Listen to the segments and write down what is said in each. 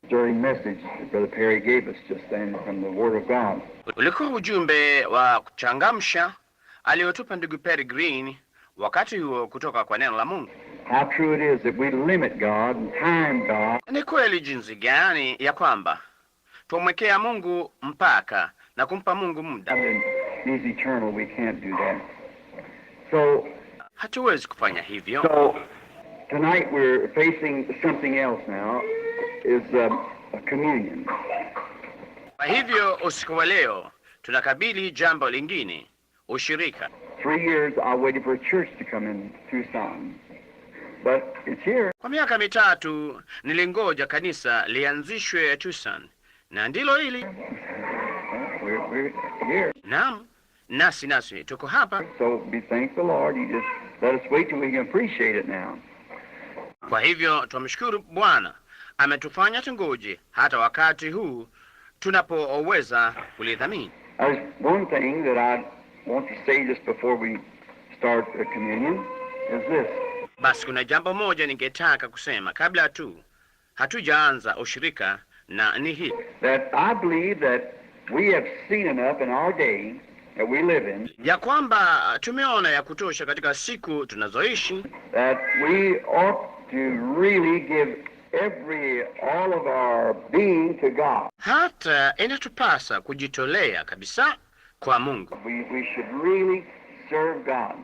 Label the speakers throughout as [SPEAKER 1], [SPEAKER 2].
[SPEAKER 1] Stirring message that Brother Perry gave us just then from the Word of God.
[SPEAKER 2] Ulikuwa ujumbe wa kuchangamsha aliotupa ndugu Perry Green wakati huo kutoka kwa neno la Mungu.
[SPEAKER 1] How true it is that we limit God and time God.
[SPEAKER 2] Ni kweli jinsi gani ya kwamba twamwekea Mungu mpaka na kumpa Mungu muda.
[SPEAKER 1] And He's eternal. We can't do that. So,
[SPEAKER 2] Hatuwezi kufanya hivyo.
[SPEAKER 1] So tonight we're facing something else now, is a communion.
[SPEAKER 2] Kwa hivyo usiku wa leo tunakabili jambo lingine, ushirika.
[SPEAKER 1] 3 years I waited for a church to come in Tucson, but it's here.
[SPEAKER 2] Kwa miaka 3 nilingoja kanisa lianzishwe Tucson, na ndilo hili.
[SPEAKER 1] We're here.
[SPEAKER 2] Naam, nasi tuko hapa.
[SPEAKER 1] So be thank the Lord. You just let us wait till we can appreciate it now.
[SPEAKER 2] Kwa hivyo twamshukuru Bwana, ametufanya tungoje hata wakati huu tunapoweza kulithamini.
[SPEAKER 1] There's one thing that I want to say just before we start the communion is this.
[SPEAKER 2] Basi kuna jambo moja ningetaka kusema kabla tu hatujaanza ushirika, na ni hili
[SPEAKER 1] That I believe that we have seen enough in our day that we live in
[SPEAKER 2] ya kwamba tumeona ya kutosha katika siku tunazoishi
[SPEAKER 1] that we ought to really give all of our being to God.
[SPEAKER 2] Hata inatupasa kujitolea kabisa kwa Mungu.
[SPEAKER 1] We should really serve God.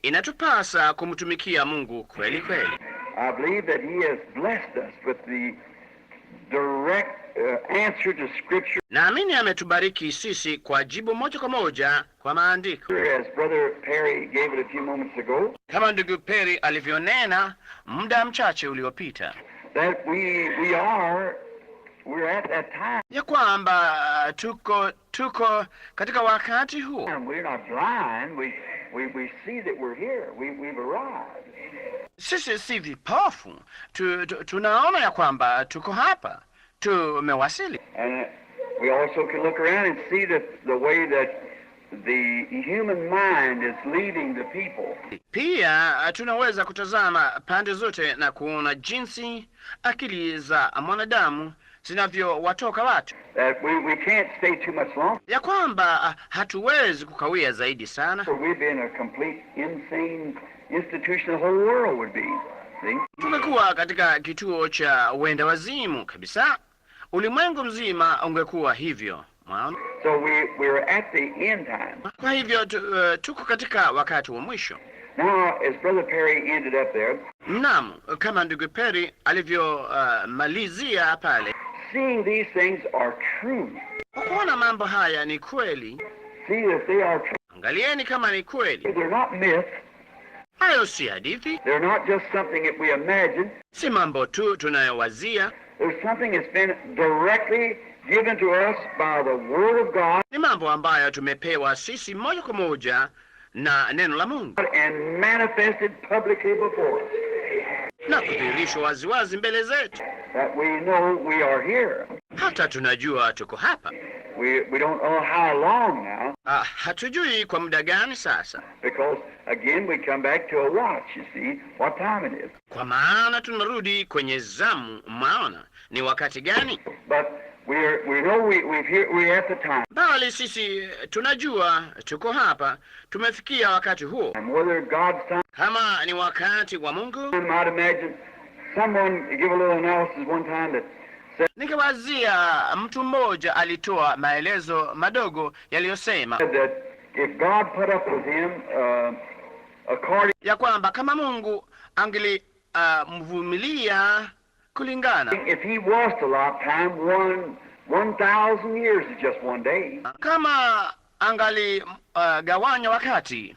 [SPEAKER 2] Inatupasa kumtumikia Mungu kweli kweli.
[SPEAKER 1] I believe that He has blessed us with the direct answer to Scripture,
[SPEAKER 2] Naamini ametubariki sisi kwa jibu moja kwa moja kwa maandiko,
[SPEAKER 1] as Brother Perry gave it a few moments ago,
[SPEAKER 2] kama ndugu Perry alivyonena muda mchache uliopita,
[SPEAKER 1] that we're at that time.
[SPEAKER 2] Ya kwamba tuko katika wakati huo.
[SPEAKER 1] We're not blind. We see that we're here. We've arrived.
[SPEAKER 2] Sisi si vipofu, tunaona ya kwamba tuko hapa, tumewasili.
[SPEAKER 1] And we also can look around and see that the way that the human mind is leading the people.
[SPEAKER 2] Pia tunaweza kutazama pande zote na kuona jinsi akili za mwanadamu zinavyowatoka watu,
[SPEAKER 1] That we can't stay too much longer.
[SPEAKER 2] Ya kwamba hatuwezi kukawia zaidi sana.
[SPEAKER 1] Or we'd be in a complete insane institution, the whole world would be. See?
[SPEAKER 2] Tungekuwa katika kituo cha uenda wazimu kabisa, ulimwengu mzima ungekuwa hivyo. Mwaona?
[SPEAKER 1] So we're at the end time.
[SPEAKER 2] Kwa hivyo tuko katika wakati wa mwisho.
[SPEAKER 1] Now, as Brother Perry ended up there,
[SPEAKER 2] Naam, kama ndugu Perry alivyomalizia pale,
[SPEAKER 1] seeing these things are true.
[SPEAKER 2] Kwa kuona mambo haya ni kweli,
[SPEAKER 1] See that they are true.
[SPEAKER 2] Angalieni kama ni kweli.
[SPEAKER 1] They're not myths.
[SPEAKER 2] Hayo si hadithi,
[SPEAKER 1] They're not just something that we imagine.
[SPEAKER 2] Si mambo tu tunayowazia,
[SPEAKER 1] There's something that's been directly given to us by the Word of God
[SPEAKER 2] ni mambo ambayo tumepewa sisi moja kwa moja na neno la Mungu
[SPEAKER 1] and manifested publicly before us,
[SPEAKER 2] na kudhihirishwa waziwazi mbele zetu,
[SPEAKER 1] that we know we are here.
[SPEAKER 2] Hata tunajua tuko hapa.
[SPEAKER 1] We don't know how long now
[SPEAKER 2] Hatujui kwa muda gani sasa,
[SPEAKER 1] because again we come back to a watch, you see, what time it is.
[SPEAKER 2] Kwa maana tunarudi kwenye zamu, mwaona ni wakati gani.
[SPEAKER 1] But we know we're at the time.
[SPEAKER 2] Bali sisi tunajua tuko hapa, tumefikia wakati huo.
[SPEAKER 1] And whether God's time,
[SPEAKER 2] Kama ni wakati wa Mungu,
[SPEAKER 1] I'd imagine someone give a little analysis one time that said
[SPEAKER 2] nikiwazia mtu mmoja alitoa maelezo madogo yaliyosema
[SPEAKER 1] that if God put up with him according
[SPEAKER 2] ya kwamba kama Mungu angeli mvumilia kulingana
[SPEAKER 1] if he was to allot time, 1,000 years is just one day.
[SPEAKER 2] Kama angali gawanya wakati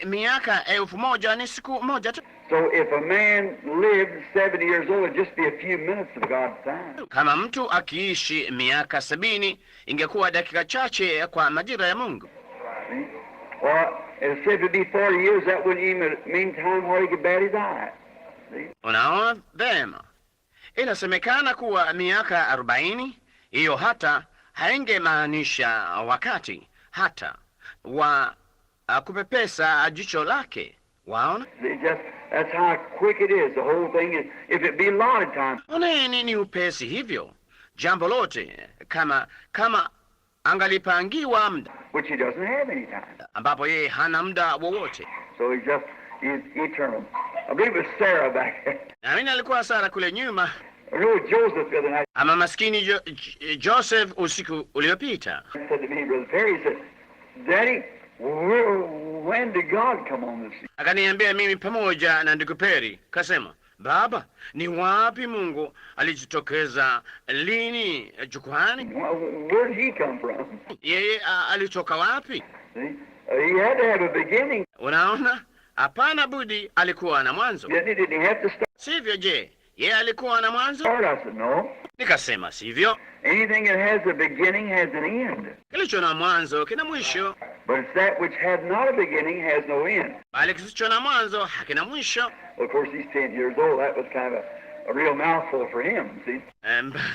[SPEAKER 2] miaka 1000 ni siku moja tu.
[SPEAKER 1] So if a man lived 70 years old, it'd just be a few minutes of God's time.
[SPEAKER 2] Kama mtu akiishi miaka 70 ingekuwa dakika chache kwa majira ya Mungu.
[SPEAKER 1] See? Or if said to be 40 years, that wouldn't even mean time where he could bat his eye. See?
[SPEAKER 2] Unaona vema, inasemekana kuwa miaka 40 hiyo hata haingemaanisha wakati hata wa kupepesa jicho lake. Waona?
[SPEAKER 1] They just That's how quick it is. The whole thing is, if it be allotted time.
[SPEAKER 2] Oneni ni upesi hivyo jambo lote, kama angalipangiwa muda,
[SPEAKER 1] Which he doesn't have any time.
[SPEAKER 2] Ambapo yeye hana muda wowote.
[SPEAKER 1] So he's eternal. I believe it was Sarah back there.
[SPEAKER 2] Naamini alikuwa Sara kule nyuma,
[SPEAKER 1] I know Joseph the other night
[SPEAKER 2] ama maskini Joseph usiku uliopita
[SPEAKER 1] said to me, Brother Perry, he said, "Daddy, when did God come on the scene?"
[SPEAKER 2] akaniambia mimi pamoja na ndugu Perry, kasema, "Baba, ni wapi Mungu alijitokeza lini jukwaani?
[SPEAKER 1] Where did he come from?"
[SPEAKER 2] Yeye alitoka wapi?"
[SPEAKER 1] See? He had to have a beginning.
[SPEAKER 2] Unaona, hapana budi alikuwa na mwanzo,
[SPEAKER 1] Didn't he? Didn't he have to start?
[SPEAKER 2] Sivyo? Je, yeye alikuwa na mwanzo?
[SPEAKER 1] I said, "No."
[SPEAKER 2] Nikasema, "Sivyo."
[SPEAKER 1] Anything that has a beginning has an end.
[SPEAKER 2] Kilicho na mwanzo kina mwisho,
[SPEAKER 1] But it's that which had not a beginning has no end.
[SPEAKER 2] Bali kisicho na mwanzo hakina mwisho.
[SPEAKER 1] Of course, he's 10 years old. That was kind of a real mouthful for him, see?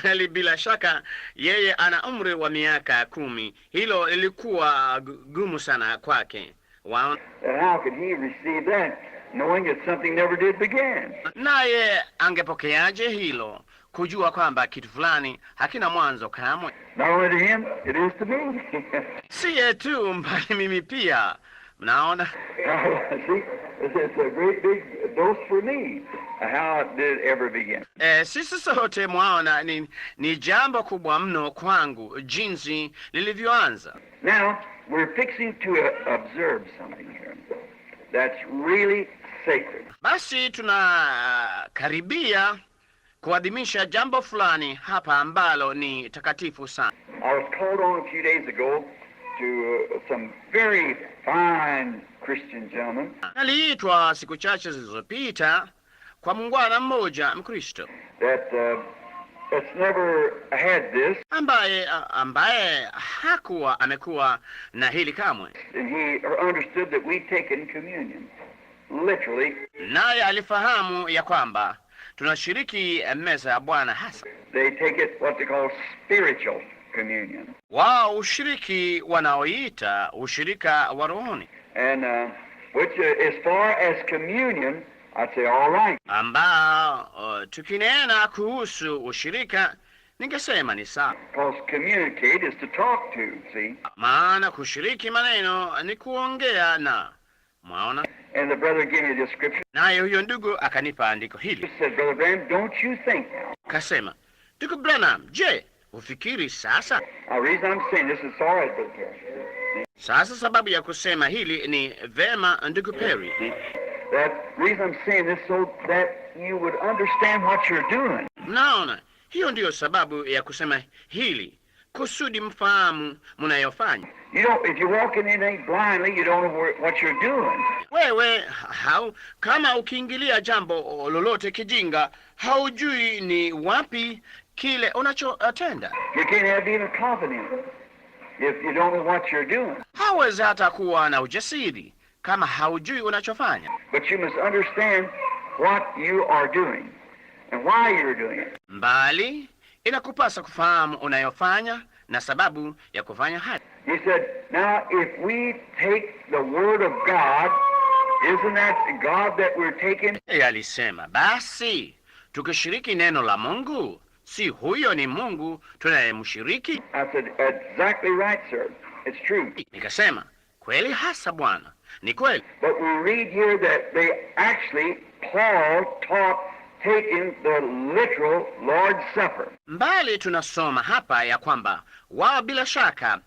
[SPEAKER 2] Bali bila shaka yeye ana umri wa miaka 10. Hilo lilikuwa gumu sana kwake. Waona?
[SPEAKER 1] And how could he receive that, knowing that something never did begin?
[SPEAKER 2] Naye angepokeaje hilo, kujua kwamba kitu fulani hakina mwanzo kamwe?
[SPEAKER 1] Not only to him, it is to me.
[SPEAKER 2] Si yeye tu, mbali mimi pia. Mnaona?
[SPEAKER 1] See, it's a great big dose for me. How did it ever begin?
[SPEAKER 2] Sisi sote mwaona, ni jambo kubwa mno kwangu jinsi lilivyoanza.
[SPEAKER 1] Now, we're fixing to observe something here that's really sacred.
[SPEAKER 2] Basi tunakaribia kuadhimisha jambo fulani hapa ambalo ni takatifu sana.
[SPEAKER 1] I was called on a few days ago to some very fine Christian gentlemen
[SPEAKER 2] Naliitwa siku chache zilizopita kwa muungwana mmoja Mkristo
[SPEAKER 1] that's never had this,
[SPEAKER 2] ambaye hakuwa amekuwa na hili kamwe,
[SPEAKER 1] and he understood that we taken communion, literally.
[SPEAKER 2] Naye alifahamu ya kwamba tunashiriki meza ya Bwana hasa.
[SPEAKER 1] They take it what they call spiritual communion,
[SPEAKER 2] Wao ushiriki wanaoita ushirika wa rohoni,
[SPEAKER 1] and which, as far as communion, I'd say all right.
[SPEAKER 2] ambao tukinena kuhusu ushirika ningesema ni sawa,
[SPEAKER 1] Because communicate is to talk to, see?
[SPEAKER 2] Maana kushiriki maneno ni kuongea na, mwaona.
[SPEAKER 1] And the brother gave me the scripture.
[SPEAKER 2] Naye huyo ndugu akanipa andiko hili,
[SPEAKER 1] He said, "Brother Branham, don't you think now?"
[SPEAKER 2] kasema, "Ndugu Branham, je, hufikiri sasa?"
[SPEAKER 1] Now, the reason I'm saying this is all right, Brother Perry.
[SPEAKER 2] Sasa sababu ya kusema hili ni vema, ndugu Perry.
[SPEAKER 1] See? That reason I'm saying this so that you would understand what you're doing.
[SPEAKER 2] Mnaona, hiyo ndiyo sababu ya kusema hili kusudi mfahamu mnayofanya.
[SPEAKER 1] You don't, if you walk in anything blindly, you don't know what you're doing.
[SPEAKER 2] Wewe kama ukiingilia jambo lolote kijinga, haujui ni wapi kile unachotenda.
[SPEAKER 1] You can't have even confidence if you don't know what you're doing.
[SPEAKER 2] Hawezi hata kuwa na ujasiri kama haujui unachofanya.
[SPEAKER 1] But you must understand what you are doing and why you're doing it.
[SPEAKER 2] Mbali inakupasa kufahamu unayofanya na sababu ya kufanya hayo.
[SPEAKER 1] He said, "Now if we take the Word of God, isn't that God that we're taking?"
[SPEAKER 2] Yeye alisema, "Basi tukishiriki neno la Mungu, si huyo ni Mungu tunayemshiriki?"
[SPEAKER 1] I said, "Exactly right, sir. It's true."
[SPEAKER 2] Nikasema, "Kweli hasa bwana, ni kweli."
[SPEAKER 1] But we read here that they actually, Paul taught taking the literal Lord's Supper.
[SPEAKER 2] Mbali tunasoma hapa ya kwamba wao bila shaka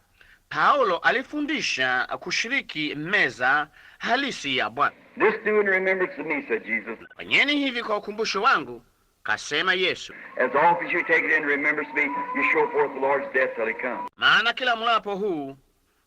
[SPEAKER 2] Paulo alifundisha kushiriki meza halisi ya Bwana.
[SPEAKER 1] "This do in remembrance of me," said Jesus.
[SPEAKER 2] "Fanyeni hivi kwa ukumbusho wangu," kasema Yesu.
[SPEAKER 1] "As often as you take it in remembrance of me, you show forth the Lord's death till he comes."
[SPEAKER 2] "Maana kila mlapo huu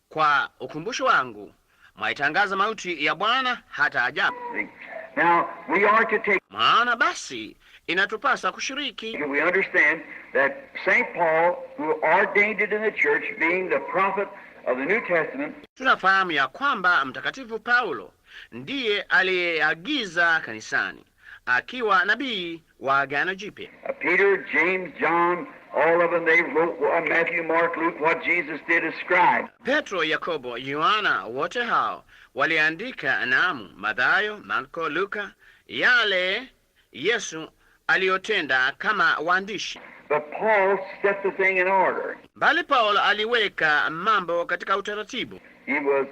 [SPEAKER 2] kwa ukumbusho wangu, mwaitangaza mauti ya Bwana hata ajapo."
[SPEAKER 1] See? Now, we are to take,
[SPEAKER 2] Maana basi inatupasa kushiriki.
[SPEAKER 1] We understand that St. Paul, who ordained it in the church, being the prophet of the New Testament,
[SPEAKER 2] Tunafahamu ya kwamba Mtakatifu Paulo ndiye aliyeagiza kanisani akiwa nabii wa Agano Jipya.
[SPEAKER 1] Peter, James, John, all of them, they wrote Matthew, Mark, Luke, what Jesus did as scribes.
[SPEAKER 2] Petro, Yakobo, Yohana, wote hao waliandika, naam, Mathayo, Marko, Luka, Yale Yesu aliyotenda kama waandishi.
[SPEAKER 1] But Paul set the thing in order.
[SPEAKER 2] Bali Paulo aliweka mambo katika utaratibu.
[SPEAKER 1] He was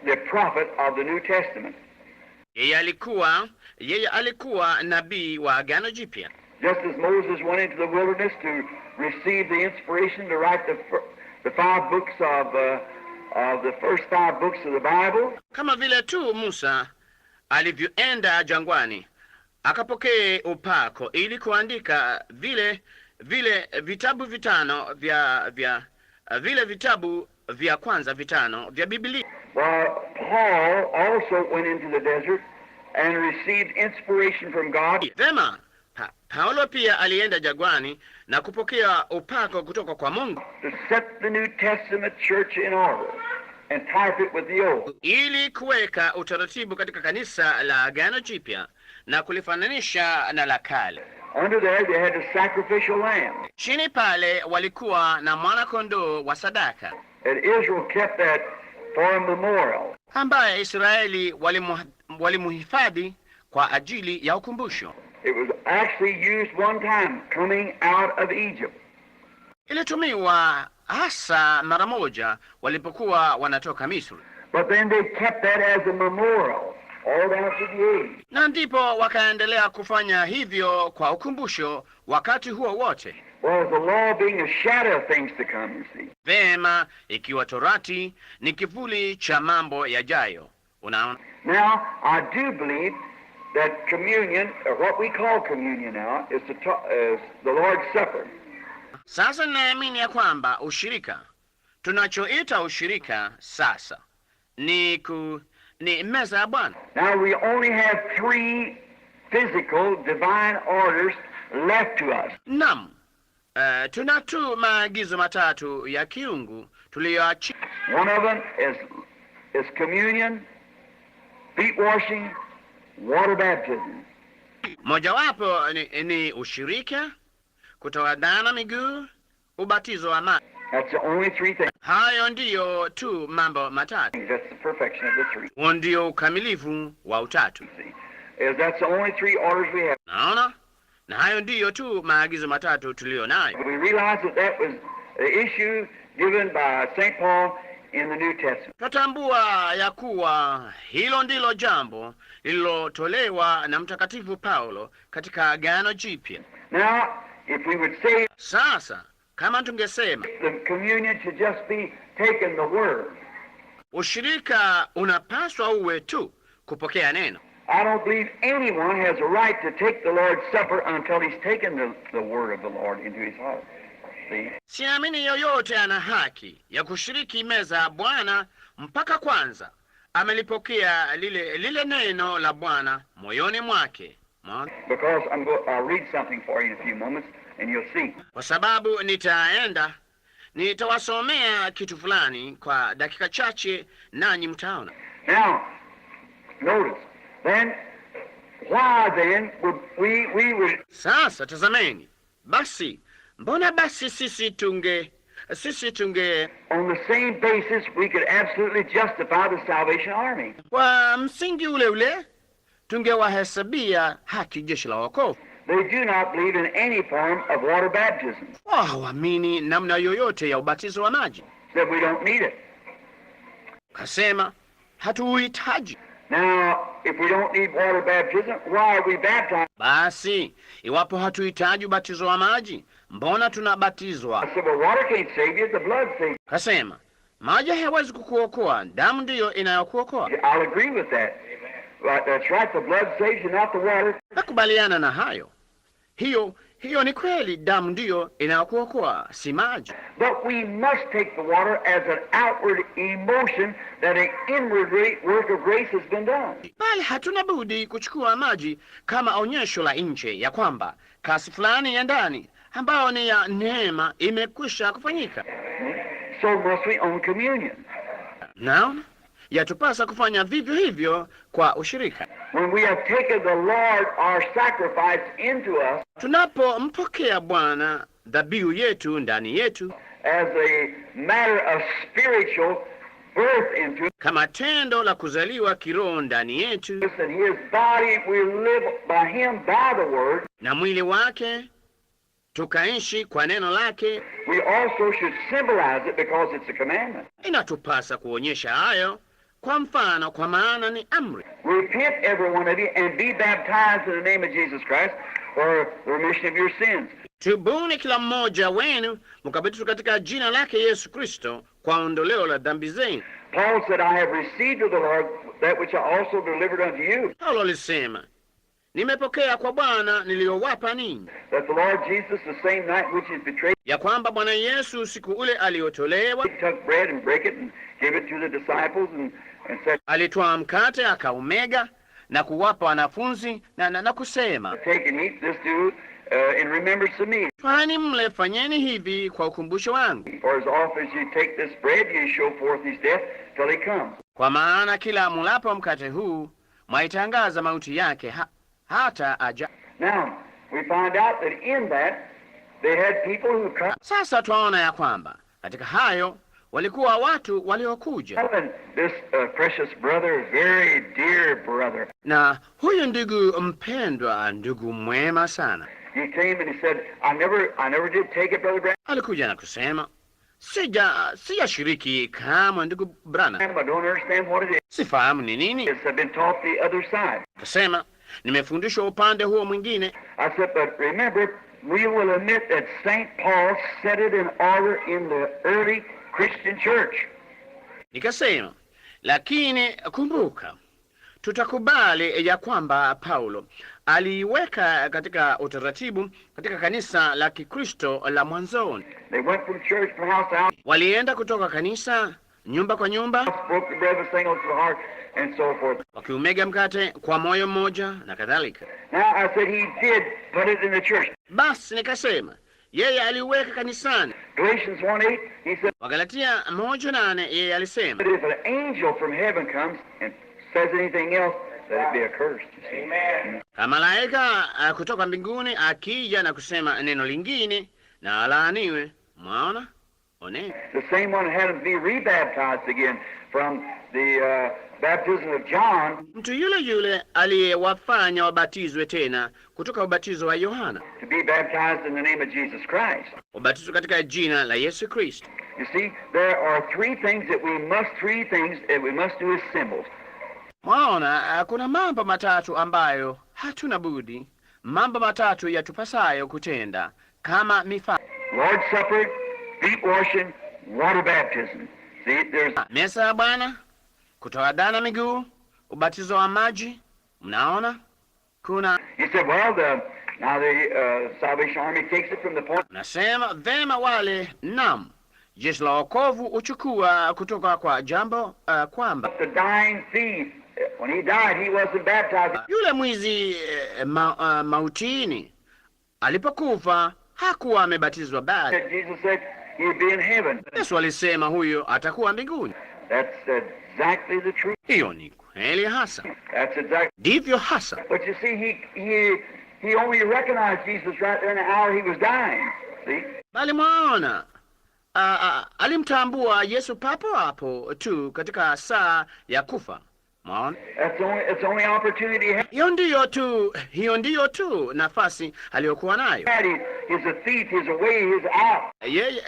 [SPEAKER 1] the prophet of the New Testament.
[SPEAKER 2] Yeye alikuwa nabii wa Agano Jipya.
[SPEAKER 1] Just as Moses went into the wilderness to receive the inspiration to write the five books of the first five books of the Bible,
[SPEAKER 2] Kama vile tu Musa alivyoenda jangwani akapokee upako ili kuandika vile vitabu vitano vya vile vitabu vya kwanza vitano vya Biblia.
[SPEAKER 1] Well, Paul also went into the desert and received inspiration from God.
[SPEAKER 2] Vema, Paulo pia alienda jangwani na kupokea upako kutoka kwa Mungu
[SPEAKER 1] to set the New Testament church in order and type it with the Old.
[SPEAKER 2] Ili kuweka utaratibu katika kanisa la Agano Jipya na kulifananisha na la kale.
[SPEAKER 1] Under there, they had the sacrificial lamb.
[SPEAKER 2] Chini pale walikuwa na mwana-kondoo wa sadaka
[SPEAKER 1] And Israel kept that for a memorial.
[SPEAKER 2] Ambaye Israeli walimuhifadhi kwa ajili ya ukumbusho.
[SPEAKER 1] It was actually used one time coming out of Egypt.
[SPEAKER 2] Ilitumiwa hasa mara moja walipokuwa wanatoka Misri,
[SPEAKER 1] But then they kept that as a memorial all down through the age.
[SPEAKER 2] Na ndipo wakaendelea kufanya hivyo kwa ukumbusho wakati huo wote.
[SPEAKER 1] Well, the law being a shadow of things to come, you see.
[SPEAKER 2] Vema, ikiwa torati ni kivuli cha mambo yajayo, unaona.
[SPEAKER 1] Now, I do believe that communion, or what we call communion now, is the Lord's Supper.
[SPEAKER 2] Sasa ninaamini ya kwamba ushirika, tunachoita ushirika sasa, ni meza ya Bwana.
[SPEAKER 1] Now, we only have three physical divine orders left to us.
[SPEAKER 2] Naam, tuna tu maagizo matatu ya kiungu tuliyoachi.
[SPEAKER 1] One of them is communion, feet washing, water baptism.
[SPEAKER 2] Mojawapo ni ushirika, kutawadhana miguu, ubatizo wa maji.
[SPEAKER 1] That's the only three things.
[SPEAKER 2] Hayo ndiyo tu mambo matatu.
[SPEAKER 1] That's the perfection of the three.
[SPEAKER 2] Huo ndio ukamilifu wa utatu.
[SPEAKER 1] See? Is that's the only three orders we have.
[SPEAKER 2] Naona, na hayo ndiyo tu maagizo matatu tuliyo nayo.
[SPEAKER 1] We realize that that was the issue given by St. Paul in the New Testament.
[SPEAKER 2] Twatambua ya kuwa hilo ndilo jambo lililotolewa na Mtakatifu Paulo katika Agano Jipya.
[SPEAKER 1] Now, if we would say
[SPEAKER 2] Sasa kama tungesema
[SPEAKER 1] the communion should just be taking the word,
[SPEAKER 2] ushirika unapaswa uwe tu kupokea neno,
[SPEAKER 1] I don't believe anyone has a right to take the Lord's Supper until he's taken the word of the Lord into his heart. See?
[SPEAKER 2] Siamini yoyote ana haki ya kushiriki meza ya Bwana mpaka kwanza amelipokea lile neno la Bwana moyoni mwake. Mwaona?
[SPEAKER 1] Because I'll read something for you in a few moments and you'll see.
[SPEAKER 2] Kwa sababu nitawasomea kitu fulani kwa dakika chache, nanyi mtaona.
[SPEAKER 1] Now, notice, then, why then would we would
[SPEAKER 2] Sasa tazameni basi, mbona basi sisi tunge
[SPEAKER 1] on the same basis we could absolutely justify the Salvation Army.
[SPEAKER 2] Kwa msingi ule ule tungewahesabia haki jeshi la wokovu.
[SPEAKER 1] They do not believe in any form of water baptism.
[SPEAKER 2] Wao hawaamini namna yoyote ya ubatizo wa maji.
[SPEAKER 1] Said we don't need it.
[SPEAKER 2] Kasema hatuuhitaji.
[SPEAKER 1] Now, if we don't need water baptism, why are we baptized?
[SPEAKER 2] Basi iwapo hatuhitaji ubatizo wa maji, mbona tunabatizwa?
[SPEAKER 1] I said, well, water can't save you, the blood saves you.
[SPEAKER 2] Kasema maji hayawezi kukuokoa, damu ndiyo inayokuokoa.
[SPEAKER 1] I'll agree with that. Right, that's right, the blood saves you, not the water.
[SPEAKER 2] Nakubaliana na hayo. Hiyo ni kweli, damu ndiyo inayokuokoa, si maji.
[SPEAKER 1] But we must take the water as an outward emotion that an inward work of grace has been done.
[SPEAKER 2] Bali hatuna budi kuchukua maji kama onyesho la nje ya kwamba kazi fulani ya ndani ambayo ni ya neema imekwisha kufanyika.
[SPEAKER 1] So must we on communion.
[SPEAKER 2] Naona yatupasa kufanya vivyo hivyo kwa ushirika.
[SPEAKER 1] When we have taken the Lord, our sacrifice, into us
[SPEAKER 2] Tunapompokea Bwana dhabihu yetu ndani yetu
[SPEAKER 1] as a matter of spiritual birth into
[SPEAKER 2] kama tendo la kuzaliwa kiroho ndani yetu,
[SPEAKER 1] us, and His body, we live by Him by the Word.
[SPEAKER 2] Na mwili wake tukaishi kwa neno lake,
[SPEAKER 1] We also should symbolize it because it's a commandment.
[SPEAKER 2] Inatupasa kuonyesha hayo kwa mfano, kwa maana ni amri.
[SPEAKER 1] Repent, every one of you, and be baptized in the name of Jesus Christ for the remission of your sins.
[SPEAKER 2] Tubuni kila mmoja wenu mkabatizwe katika jina lake Yesu Kristo kwa ondoleo la dhambi zenu.
[SPEAKER 1] Paul said, "I have received of the Lord that which I also delivered unto you,
[SPEAKER 2] Paulo alisema, "Nimepokea kwa Bwana niliyowapa ninyi,
[SPEAKER 1] that the Lord Jesus, the same night which he was betrayed,
[SPEAKER 2] ya kwamba Bwana Yesu usiku ule aliotolewa
[SPEAKER 1] took bread and brake it and gave it to the disciples and said,
[SPEAKER 2] alitwaa mkate akaumega na kuwapa wanafunzi na kusema,
[SPEAKER 1] 'Take and eat, this do in remembrance of me.
[SPEAKER 2] 'Twaeni mle, fanyeni hivi kwa ukumbusho wangu.
[SPEAKER 1] For as oft as you take this bread, you show forth his death till he comes.'"
[SPEAKER 2] Kwa maana kila mulapo mkate huu mwaitangaza mauti yake hata aja."
[SPEAKER 1] Now, we find out that in that, they had people who come
[SPEAKER 2] Sasa twaona ya kwamba katika hayo walikuwa watu waliokuja,
[SPEAKER 1] and this precious brother, very dear brother,
[SPEAKER 2] na huyu ndugu mpendwa, ndugu mwema sana,
[SPEAKER 1] he came and he said, I never did take it, Brother Branham.
[SPEAKER 2] Alikuja na kusema, "Sijashiriki kamwe, ndugu Branham,
[SPEAKER 1] I don't understand what it is.
[SPEAKER 2] Sifahamu ni nini."
[SPEAKER 1] I've been taught the other side."
[SPEAKER 2] Akasema, "Nimefundishwa upande huo mwingine."
[SPEAKER 1] I said, "But remember, we will admit that St. Paul set it in order in the early Christian church."
[SPEAKER 2] Nikasema, "Lakini kumbuka, tutakubali ya kwamba Paulo aliiweka katika utaratibu katika kanisa la Kikristo la mwanzoni.
[SPEAKER 1] They went from church, from house to house,
[SPEAKER 2] Walienda kutoka kanisa nyumba kwa nyumba,
[SPEAKER 1] broke the bread with single to the heart, and so forth.
[SPEAKER 2] Wakiumega mkate kwa moyo mmoja na kadhalika."
[SPEAKER 1] Now, I said he did put it in the church.
[SPEAKER 2] Basi nikasema yeye aliuweka kanisani.
[SPEAKER 1] Galatians 1:8, he said,
[SPEAKER 2] Wagalatia 1:8 yeye alisema,
[SPEAKER 1] if an angel from heaven comes and says anything else, let it be accursed. You see.
[SPEAKER 3] Amen.
[SPEAKER 2] Kama malaika kutoka mbinguni akija na kusema neno lingine, na alaaniwe. Mwaona? One.
[SPEAKER 1] The same one had to be rebaptized again from the baptism of John
[SPEAKER 2] Mtu yule yule aliyewafanya wabatizwe tena kutoka ubatizo wa Yohana,
[SPEAKER 1] to be baptized in the name of Jesus Christ.
[SPEAKER 2] Wabatizwe katika jina la Yesu Kristo.
[SPEAKER 1] You see, there are three things that we must do as symbols.
[SPEAKER 2] Mwaona, kuna mambo matatu ambayo hatuna budi, mambo matatu yatupasayo kutenda kama mifano:
[SPEAKER 1] Lord's Supper, feet washing, water baptism. See, there's
[SPEAKER 2] Meza ya Bwana, kutawadhana miguu, ubatizo wa maji. Mnaona kuna
[SPEAKER 1] You said, well, now the Salvation Army takes it from the point
[SPEAKER 2] Nasema vema, wale nam jeshi la wokovu huchukua kutoka kwa jambo kwamba
[SPEAKER 1] the dying thief. When he died, he wasn't baptized.
[SPEAKER 2] Yule mwizi mautini alipokufa hakuwa amebatizwa bado.
[SPEAKER 1] Jesus said he'd be in heaven.
[SPEAKER 2] Yesu alisema huyo atakuwa mbinguni.
[SPEAKER 1] That's exactly the truth.
[SPEAKER 2] Hiyo ni kweli hasa,
[SPEAKER 1] That's exactly.
[SPEAKER 2] ndivyo hasa.
[SPEAKER 1] But you see, he only recognized Jesus right there in the hour he was dying. See?
[SPEAKER 2] Bali mwaona, alimtambua Yesu papo hapo tu katika saa ya kufa. Mwaona,
[SPEAKER 1] That's the only opportunity he had.
[SPEAKER 2] Hiyo ndiyo tu nafasi aliyokuwa nayo.
[SPEAKER 1] He's a thief. He's away. He's out.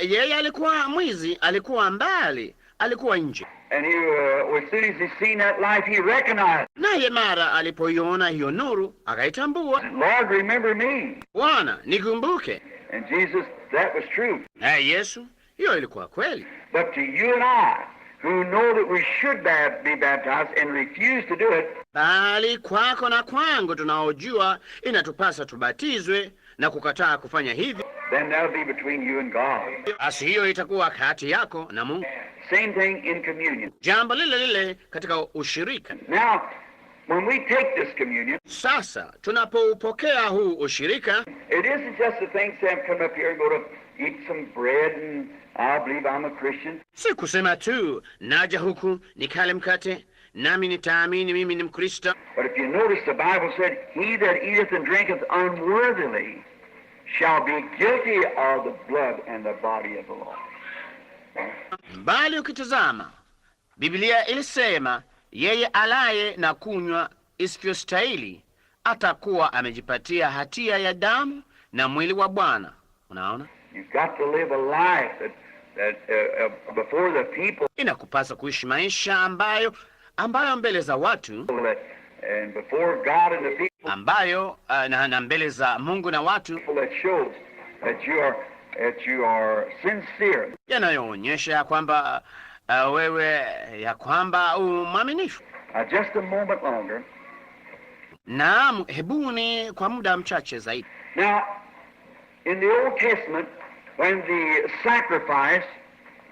[SPEAKER 2] Yeye alikuwa mwizi, alikuwa mbali, alikuwa nje.
[SPEAKER 1] And as soon as he seen that light, he recognized,
[SPEAKER 2] Naye mara alipoiona hiyo nuru akaitambua.
[SPEAKER 1] "Lord, remember me."
[SPEAKER 2] "Bwana, nikumbuke."
[SPEAKER 1] And Jesus, that was true.
[SPEAKER 2] Naye Yesu, hiyo ilikuwa kweli.
[SPEAKER 1] But to you and I, who know that we should be baptized and refuse to do it,
[SPEAKER 2] Bali kwako na kwangu tunaojua inatupasa tubatizwe na kukataa kufanya hivi,
[SPEAKER 1] then that'll be between you and God.
[SPEAKER 2] Basi hiyo itakuwa kati yako na Mungu.
[SPEAKER 1] Same thing in communion.
[SPEAKER 2] Jambo lile lile katika ushirika.
[SPEAKER 1] Now, when we take this communion,
[SPEAKER 2] Sasa tunapoupokea huu ushirika,
[SPEAKER 1] it isn't just a thing, say, I'm coming up here and go to eat some bread and I believe I'm a Christian.
[SPEAKER 2] Si kusema tu naja huku nikale mkate nami nitaamini mimi ni Mkristo.
[SPEAKER 1] But if you notice, the Bible said, "He that eateth and drinketh unworthily shall be guilty of the blood and the body of the Lord."
[SPEAKER 2] Bali ukitazama Biblia ilisema yeye alaye na kunywa isivyostahili atakuwa amejipatia hatia ya damu na mwili wa Bwana. Unaona,
[SPEAKER 1] You've got to live a life that before the people
[SPEAKER 2] inakupasa kuishi maisha ambayo mbele za watu
[SPEAKER 1] that, and before God and the people
[SPEAKER 2] ambayo na mbele za Mungu na watu
[SPEAKER 1] that shows that you are sincere.
[SPEAKER 2] Yanayoonyesha ya kwamba wewe ya kwamba u mwaminifu.
[SPEAKER 1] Now, just a moment longer.
[SPEAKER 2] Naam, hebuni kwa muda mchache zaidi.
[SPEAKER 1] Now, in the Old Testament, when the sacrifice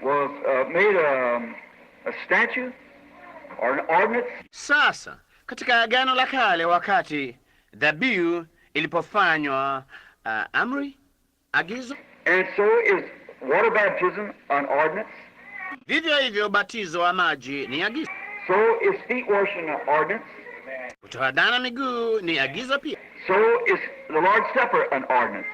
[SPEAKER 1] was made a statute or an ordinance,
[SPEAKER 2] Sasa katika Agano la Kale, wakati dhabihu ilipofanywa amri, agizo,
[SPEAKER 1] and so is water baptism an ordinance.
[SPEAKER 2] Vivyo hivyo ubatizo wa maji ni agizo,
[SPEAKER 1] So is feet washing an ordinance.
[SPEAKER 2] Kutawadhana miguu ni agizo pia,
[SPEAKER 1] So is the Lord's Supper an ordinance.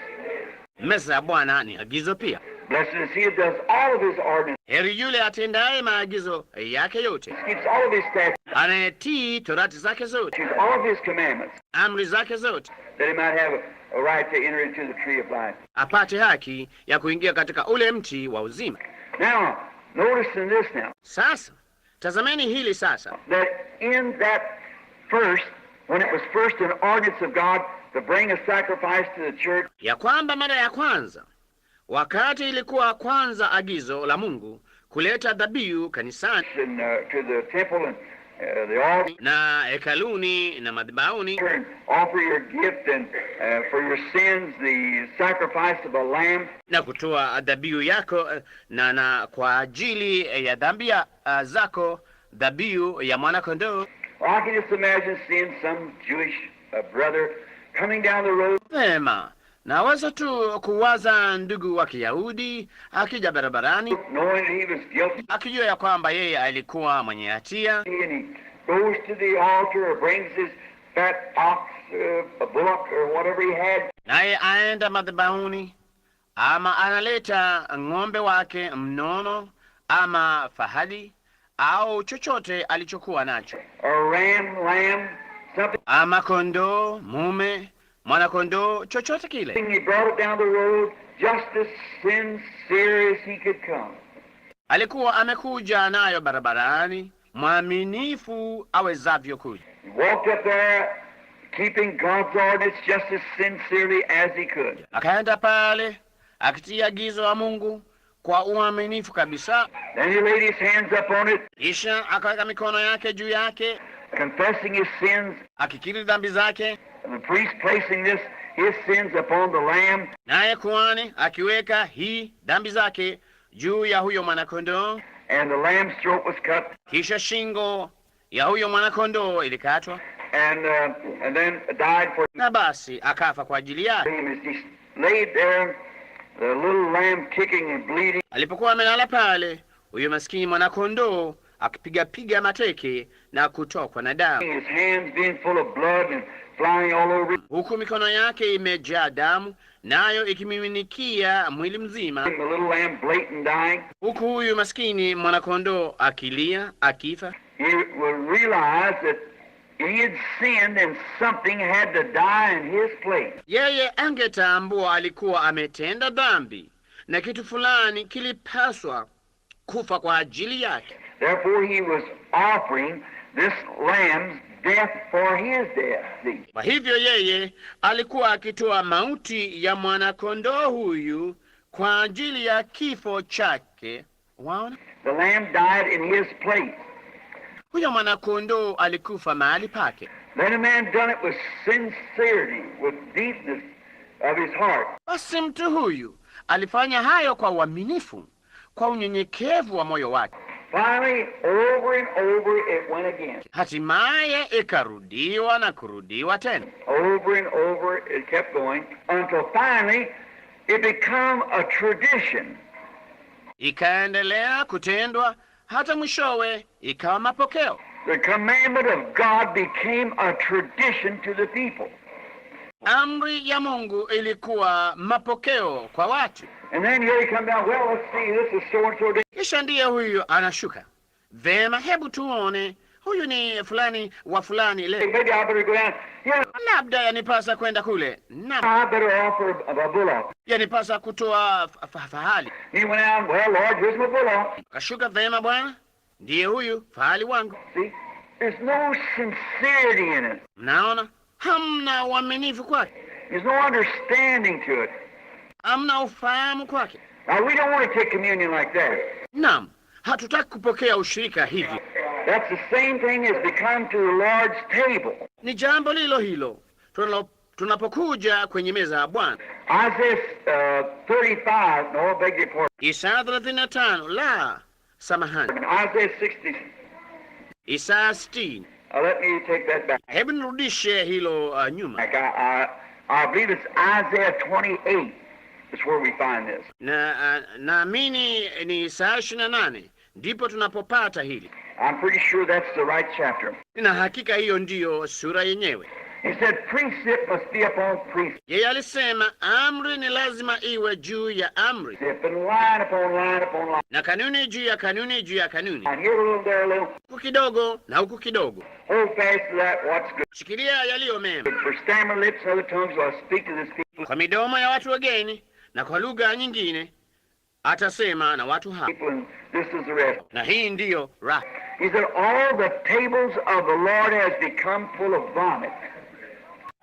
[SPEAKER 2] Meza ya Bwana ni agizo pia.
[SPEAKER 1] Blessed is he that does all of his ordinances,
[SPEAKER 2] Heri yule atendaye maagizo yake yote,
[SPEAKER 1] keeps all of his statutes,
[SPEAKER 2] anayetii torati zake zote,
[SPEAKER 1] all of his commandments,
[SPEAKER 2] amri zake zote,
[SPEAKER 1] that he might have a right to enter into the tree of life.
[SPEAKER 2] Apate haki ya kuingia katika ule mti wa uzima.
[SPEAKER 1] Now, notice in this now,
[SPEAKER 2] Sasa tazameni hili sasa,
[SPEAKER 1] that in that first, when it was first an ordinance of God to bring a sacrifice to the church,
[SPEAKER 2] ya kwamba mara ya kwanza, wakati ilikuwa kwanza agizo la Mungu kuleta dhabihu kanisani
[SPEAKER 1] and to the temple and the altar
[SPEAKER 2] na hekaluni na madhabahuni
[SPEAKER 1] and offer your gift and for your sins the sacrifice of a lamb.
[SPEAKER 2] Na kutoa dhabihu yako na kwa ajili ya dhambi zako dhabihu ya mwana-kondoo.
[SPEAKER 1] Well, I can just imagine seeing some Jewish brother coming down the road
[SPEAKER 2] Vema, naweza tu kuwaza ndugu wa Kiyahudi akija barabarani
[SPEAKER 1] knowing that he was guilty,
[SPEAKER 2] akijua ya kwamba yeye alikuwa mwenye hatia,
[SPEAKER 1] and he goes to the altar or brings his fat ox, a bullock, or whatever he had,
[SPEAKER 2] naye aenda madhabahuni ama analeta ng'ombe wake mnono ama fahali au chochote alichokuwa nacho,
[SPEAKER 1] or ram, lamb, something.
[SPEAKER 2] Ama kondoo mume, mwana-kondoo, chochote kile.
[SPEAKER 1] He brought it down the road just as sincere as he could come.
[SPEAKER 2] Alikuwa amekuja nayo barabarani, mwaminifu awezavyo kuja.
[SPEAKER 1] He walked up there, keeping God's ordinance just as sincerely as he could.
[SPEAKER 2] Akaenda pale akitii agizo la Mungu kwa uaminifu kabisa.
[SPEAKER 1] Then he laid his hands up on it,
[SPEAKER 2] Kisha akaweka mikono yake juu yake,
[SPEAKER 1] confessing his sins.
[SPEAKER 2] Akikiri dhambi zake,
[SPEAKER 1] And the priest placing this his sins upon the lamb,
[SPEAKER 2] naye kuhani akiweka hii dhambi zake juu ya huyo mwanakondoo.
[SPEAKER 1] And the lamb's throat was cut,
[SPEAKER 2] Kisha shingo ya huyo mwanakondoo ilikatwa,
[SPEAKER 1] and then died for
[SPEAKER 2] na basi akafa kwa ajili yake.
[SPEAKER 1] Him as he laid there, the little lamb kicking and bleeding.
[SPEAKER 2] Alipokuwa amelala pale, huyo maskini mwanakondoo akipigapiga mateke na kutokwa na damu,
[SPEAKER 1] His hands being full of blood and flying all over him,
[SPEAKER 2] huku mikono yake imejaa damu, nayo ikimiminikia mwili mzima,
[SPEAKER 1] the little lamb bleating, dying.
[SPEAKER 2] Huku huyu maskini mwanakondoo akilia akifa.
[SPEAKER 1] He would realize that he had sinned and something had to die in his place.
[SPEAKER 2] Yeye angetambua alikuwa ametenda dhambi na kitu fulani kilipaswa kufa kwa ajili yake.
[SPEAKER 1] Therefore, he was offering this lamb's death for his death. See?
[SPEAKER 2] Kwa hivyo yeye alikuwa akitoa mauti ya mwanakondoo huyu kwa ajili ya kifo chake. Waona,
[SPEAKER 1] The lamb died in his place.
[SPEAKER 2] Huyo mwanakondoo alikufa mahali pake.
[SPEAKER 1] Then a man done it with sincerity, with deepness of his heart.
[SPEAKER 2] Basi mtu huyu alifanya hayo kwa uaminifu, kwa unyenyekevu wa moyo wake.
[SPEAKER 1] Finally, over and over it went again.
[SPEAKER 2] Hatimaye ikarudiwa na kurudiwa tena.
[SPEAKER 1] Over and over it kept going until finally it became a tradition.
[SPEAKER 2] Ikaendelea kutendwa hata mwishowe ikawa mapokeo.
[SPEAKER 1] The commandment of God became a tradition to the people.
[SPEAKER 2] Amri ya Mungu ilikuwa mapokeo kwa watu.
[SPEAKER 1] And then here he come down, "Well, let's see, this is so and so day."
[SPEAKER 2] Kisha ndiye huyu anashuka. Vema, hebu tuone huyu ni fulani wa fulani leo,
[SPEAKER 1] Maybe I better go down. Yeah,
[SPEAKER 2] labda yanipasa kwenda kule na
[SPEAKER 1] I better offer a bullock.
[SPEAKER 2] yanipasa kutoa fahali.
[SPEAKER 1] He went out, "Well, Lord, here's my bullock."
[SPEAKER 2] Kashuka, vema Bwana, ndiye huyu fahali wangu.
[SPEAKER 1] See, there's no sincerity in it.
[SPEAKER 2] Mnaona, hamna uaminifu kwake,
[SPEAKER 1] There's no understanding to it.
[SPEAKER 2] Hamna ufahamu kwake.
[SPEAKER 1] Now, we don't want to take communion like that.
[SPEAKER 2] Naam, hatutaki kupokea ushirika hivi.
[SPEAKER 1] That's the same thing as to come to the Lord's table.
[SPEAKER 2] Ni jambo lilo hilo tunapokuja kwenye meza ya Bwana.
[SPEAKER 1] Isaiah 35, no, I beg your pardon.
[SPEAKER 2] Isaya 35, la, samahani,
[SPEAKER 1] Isaiah 60,
[SPEAKER 2] Isaya 60.
[SPEAKER 1] Let me take that back.
[SPEAKER 2] Hebu nirudishe hilo nyuma.
[SPEAKER 1] I believe it's Isaiah 28 is where we find this.
[SPEAKER 2] Na naamini ni Isaya 28 ndipo tunapopata hili.
[SPEAKER 1] I'm pretty sure that's the right chapter.
[SPEAKER 2] Nina hakika hiyo ndiyo sura yenyewe.
[SPEAKER 1] He said, "Precept must be upon precept,
[SPEAKER 2] Yeye alisema amri ni lazima iwe juu ya amri
[SPEAKER 1] and line upon line upon line.
[SPEAKER 2] Na kanuni juu ya kanuni juu ya kanuni,
[SPEAKER 1] And here a little, there a little.
[SPEAKER 2] Huku kidogo na huku kidogo.
[SPEAKER 1] Hold fast to that what's good.
[SPEAKER 2] Shikilia yaliyo mema.
[SPEAKER 1] For stammer lips and other tongues will I speak to this people,
[SPEAKER 2] Kwa midomo ya watu wageni na kwa lugha nyingine atasema na watu hawa,
[SPEAKER 1] and this is the rest."
[SPEAKER 2] na hii ndiyo raha.
[SPEAKER 1] He said, "All the tables of the Lord has become full of vomit."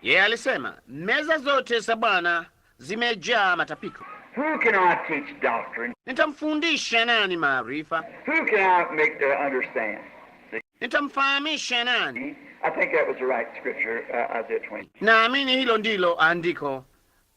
[SPEAKER 2] Yeye alisema meza zote za Bwana zimejaa matapiko.
[SPEAKER 1] Who can I teach doctrine?
[SPEAKER 2] Nitamfundisha nani maarifa?
[SPEAKER 1] Who can I make to understand? See?
[SPEAKER 2] Nitamfahamisha nani?
[SPEAKER 1] I think that was the right scripture, Isaiah 20.
[SPEAKER 2] Naamini hilo ndilo andiko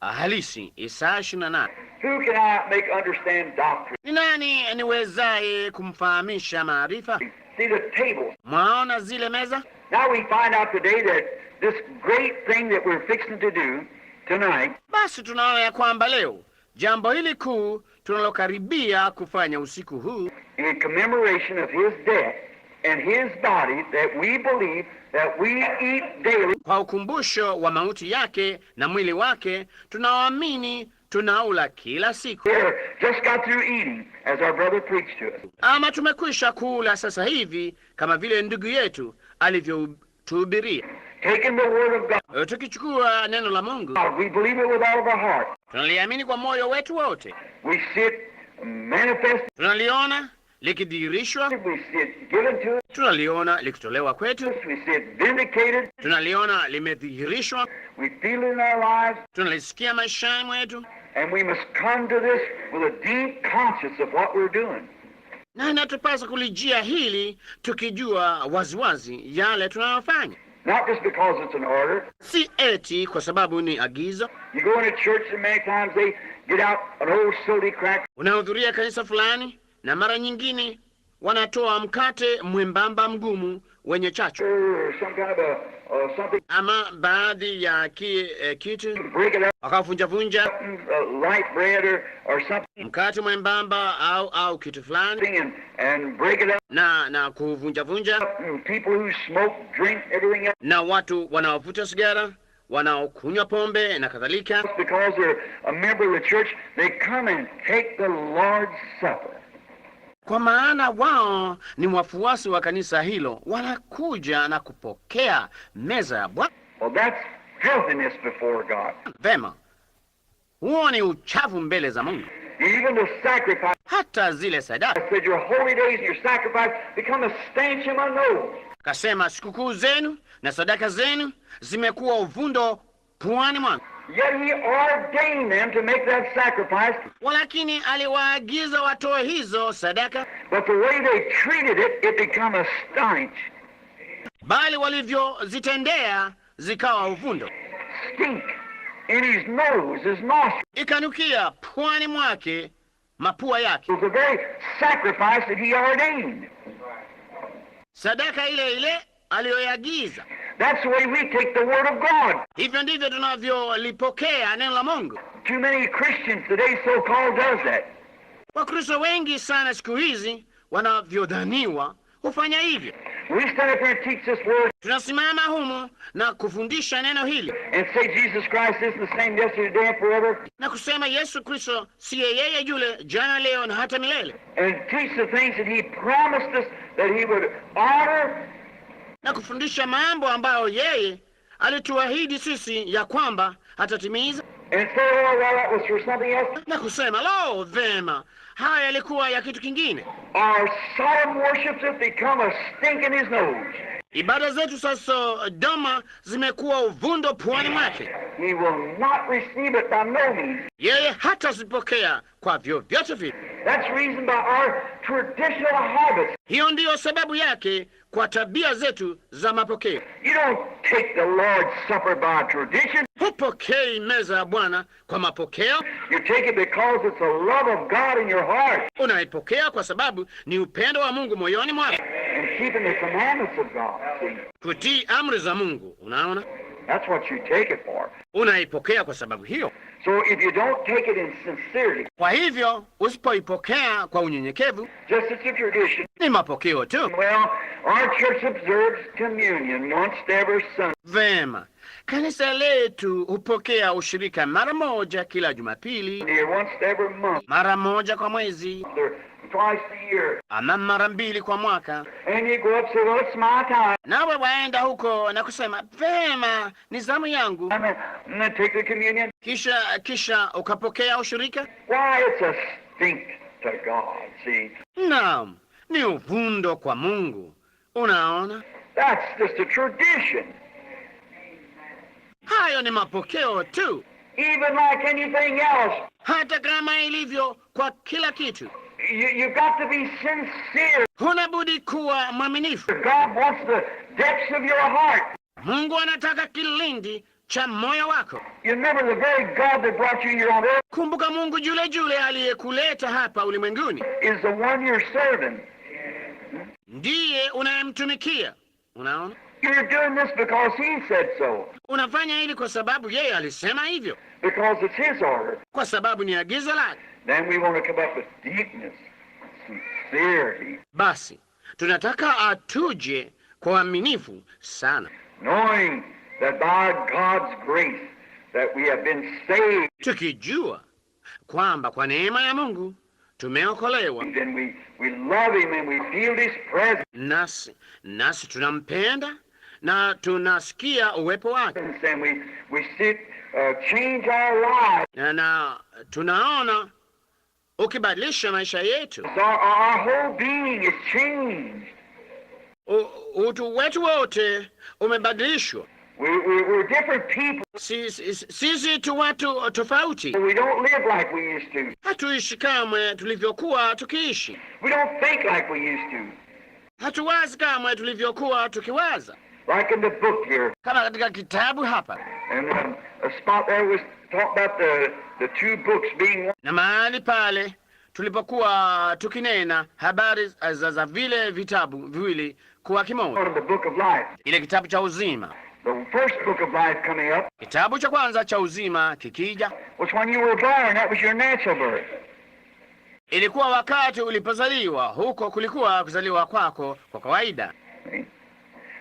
[SPEAKER 2] halisi, Isaya 28.
[SPEAKER 1] Who can I make understand doctrine?
[SPEAKER 2] Ni nani niwezaye kumfahamisha maarifa?
[SPEAKER 1] See the tables.
[SPEAKER 2] Mwaona zile meza?
[SPEAKER 1] Now we find out today that this great thing that we're fixing to do tonight
[SPEAKER 2] Basi tunaona ya kwamba leo jambo hili kuu tunalokaribia kufanya usiku huu
[SPEAKER 1] in commemoration of his death and his body that we believe that we eat daily
[SPEAKER 2] kwa ukumbusho wa mauti yake na mwili wake tunaoamini tunaula kila siku,
[SPEAKER 1] here just got through eating as our brother preached to us.
[SPEAKER 2] Ama tumekwisha kula sasa hivi kama vile ndugu yetu alivyotuhubiria,
[SPEAKER 1] Taking the word of God,
[SPEAKER 2] tukichukua neno la Mungu,
[SPEAKER 1] we believe it with all of our heart.
[SPEAKER 2] Tunaliamini kwa moyo wetu wote,
[SPEAKER 1] We see it manifest.
[SPEAKER 2] Tunaliona likidhihirishwa,
[SPEAKER 1] We see it given to us.
[SPEAKER 2] Tunaliona likitolewa kwetu,
[SPEAKER 1] We see it vindicated.
[SPEAKER 2] Tunaliona limedhihirishwa,
[SPEAKER 1] We feel it in our lives.
[SPEAKER 2] Tunalisikia maishani mwetu,
[SPEAKER 1] And we must come to this with a deep conscience of what we're doing.
[SPEAKER 2] Na inatupasa kulijia hili tukijua waziwazi yale tunayofanya,
[SPEAKER 1] Not just because it's an order.
[SPEAKER 2] Si eti kwa sababu ni agizo.
[SPEAKER 1] You go in a church and many times they get out an old soda cracker
[SPEAKER 2] Unahudhuria kanisa fulani na mara nyingine wanatoa mkate mwembamba mgumu wenye chachu
[SPEAKER 1] or some kind of a something,
[SPEAKER 2] ama baadhi ya kitu
[SPEAKER 1] break it up,
[SPEAKER 2] wakavunjavunja
[SPEAKER 1] light bread or something,
[SPEAKER 2] mkate mwembamba au kitu fulani
[SPEAKER 1] and break it up.
[SPEAKER 2] na kuvunjavunja,
[SPEAKER 1] And people who smoke, drink, everything else,
[SPEAKER 2] na watu wanaovuta sigara, wanaokunywa pombe na kadhalika,
[SPEAKER 1] because they're a member of the church, they come and take the Lord's Supper.
[SPEAKER 2] Kwa maana wao ni wafuasi wa kanisa hilo, wanakuja na kupokea meza ya Bwana.
[SPEAKER 1] Well, that's filthiness before God.
[SPEAKER 2] Vema, huo ni uchafu mbele za Mungu.
[SPEAKER 1] Even the sacrifice,
[SPEAKER 2] Hata zile sadaka
[SPEAKER 1] I said, your holy days and your sacrifice become a stench in my nose.
[SPEAKER 2] Kasema sikukuu zenu na sadaka zenu zimekuwa uvundo puani mwangu.
[SPEAKER 1] Yet he ordained them to make that sacrifice,
[SPEAKER 2] Walakini aliwaagiza watoe hizo sadaka,
[SPEAKER 1] but the way they treated it, it became a stench.
[SPEAKER 2] Bali walivyozitendea zikawa uvundo,
[SPEAKER 1] Stink in his nose, his nostrils.
[SPEAKER 2] Ikanukia puani mwake, mapua yake.
[SPEAKER 1] The very sacrifice that he ordained.
[SPEAKER 2] Sadaka ile ile aliyoiagiza.
[SPEAKER 1] That's the way we take the Word of God.
[SPEAKER 2] Hivyo ndivyo tunavyolipokea neno la Mungu.
[SPEAKER 1] Too many Christians today so-called does that.
[SPEAKER 2] Wakristo wengi sana siku hizi wanavyodhaniwa hufanya hivyo.
[SPEAKER 1] We stand up here and teach this word
[SPEAKER 2] Tunasimama humu na kufundisha neno hili
[SPEAKER 1] and say Jesus Christ isn't the same yesterday, today, and forever,
[SPEAKER 2] na kusema Yesu Kristo siye yeye yule jana, leo na hata milele,
[SPEAKER 1] and teach the things that He promised us that He would honor
[SPEAKER 2] na kufundisha mambo ambayo yeye alituahidi sisi ya kwamba atatimiza,
[SPEAKER 1] and say, "Oh, well, that was for something else."
[SPEAKER 2] na kusema, "Lo, vema, haya yalikuwa ya kitu kingine."
[SPEAKER 1] Our Sodom worships have become a stink in His nose.
[SPEAKER 2] Ibada zetu za Sodoma zimekuwa uvundo puani mwake.
[SPEAKER 1] He will not receive it by no means.
[SPEAKER 2] Yeye hatazipokea kwa vyovyote vile.
[SPEAKER 1] That's reason by our traditional habits.
[SPEAKER 2] Hiyo ndiyo sababu yake kwa tabia zetu za mapokeo.
[SPEAKER 1] You don't take the Lord's Supper by tradition.
[SPEAKER 2] Hupokei meza ya Bwana kwa mapokeo,
[SPEAKER 1] You take it because it's the love of God in your heart
[SPEAKER 2] unaipokea kwa sababu ni upendo wa Mungu moyoni mwako,
[SPEAKER 1] and keeping the commandments of God. See,
[SPEAKER 2] kutii amri za Mungu. Unaona,
[SPEAKER 1] that's what you take it for.
[SPEAKER 2] Unaipokea kwa sababu hiyo.
[SPEAKER 1] So if you don't take it in sincerity,
[SPEAKER 2] Kwa hivyo usipoipokea kwa unyenyekevu,
[SPEAKER 1] just it's a tradition.
[SPEAKER 2] Ni mapokeo tu.
[SPEAKER 1] Well, our church observes communion once every Sunday.
[SPEAKER 2] Vema, kanisa letu hupokea ushirika mara moja kila Jumapili,
[SPEAKER 1] Once every month,
[SPEAKER 2] mara moja kwa mwezi,
[SPEAKER 1] or twice a year.
[SPEAKER 2] Ama mara mbili kwa mwaka.
[SPEAKER 1] And you go up and say, "Well, it's my time."
[SPEAKER 2] Nawe waenda huko na kusema, "Vema, ni zamu yangu,"
[SPEAKER 1] I'm going to take the communion.
[SPEAKER 2] Kisha ukapokea ushirika.
[SPEAKER 1] Why, it's a stink to God, see.
[SPEAKER 2] Naam, ni uvundo kwa Mungu. Unaona,
[SPEAKER 1] That's just a tradition.
[SPEAKER 2] Hayo ni mapokeo tu,
[SPEAKER 1] Even like anything else,
[SPEAKER 2] hata kama ilivyo kwa kila kitu.
[SPEAKER 1] you've got to be sincere.
[SPEAKER 2] Huna budi kuwa mwaminifu.
[SPEAKER 1] God wants the depths of your heart.
[SPEAKER 2] Mungu anataka kilindi cha moyo wako.
[SPEAKER 1] You remember the very God that brought you here on earth
[SPEAKER 2] Kumbuka, Mungu yule yule aliyekuleta hapa ulimwenguni
[SPEAKER 1] is the one you're serving.
[SPEAKER 2] Ndiye unayemtumikia. Unaona,
[SPEAKER 1] You're doing this because He said so,
[SPEAKER 2] unafanya hili kwa sababu yeye alisema hivyo,
[SPEAKER 1] because it's His order.
[SPEAKER 2] Kwa sababu ni agizo lake.
[SPEAKER 1] Then we want to come up with deepness, sincerity,
[SPEAKER 2] Basi tunataka atuje kwa uaminifu sana,
[SPEAKER 1] knowing that by God's grace that we have been saved,
[SPEAKER 2] tukijua kwamba kwa neema ya Mungu tumeokolewa,
[SPEAKER 1] and we love Him and we feel His presence,
[SPEAKER 2] nasi tunampenda na tunasikia uwepo wake,
[SPEAKER 1] and we see change our lives.
[SPEAKER 2] na tunaona ukibadilisha maisha yetu.
[SPEAKER 1] Our whole being is changed.
[SPEAKER 2] Utu wetu wote umebadilishwa.
[SPEAKER 1] We're different people.
[SPEAKER 2] Sisi tu watu tofauti.
[SPEAKER 1] We don't live like we used to.
[SPEAKER 2] Hatuishi kamwe tulivyokuwa tukiishi.
[SPEAKER 1] We don't think like we used to.
[SPEAKER 2] Hatuwazi kamwe tulivyokuwa tukiwaza.
[SPEAKER 1] Like in the book here.
[SPEAKER 2] Kama katika kitabu hapa.
[SPEAKER 1] And a spot there was talk about the two books being one.
[SPEAKER 2] Na mahali pale tulipokuwa tukinena habari za vile vitabu viwili kuwa kimoja.
[SPEAKER 1] The book of life.
[SPEAKER 2] Ile kitabu cha uzima.
[SPEAKER 1] The first book of life coming up.
[SPEAKER 2] Kitabu cha kwanza cha uzima kikija.
[SPEAKER 1] Was when you were born, that was your natural birth.
[SPEAKER 2] Ilikuwa wakati ulipozaliwa, huko kulikuwa kuzaliwa kwako kwa kawaida.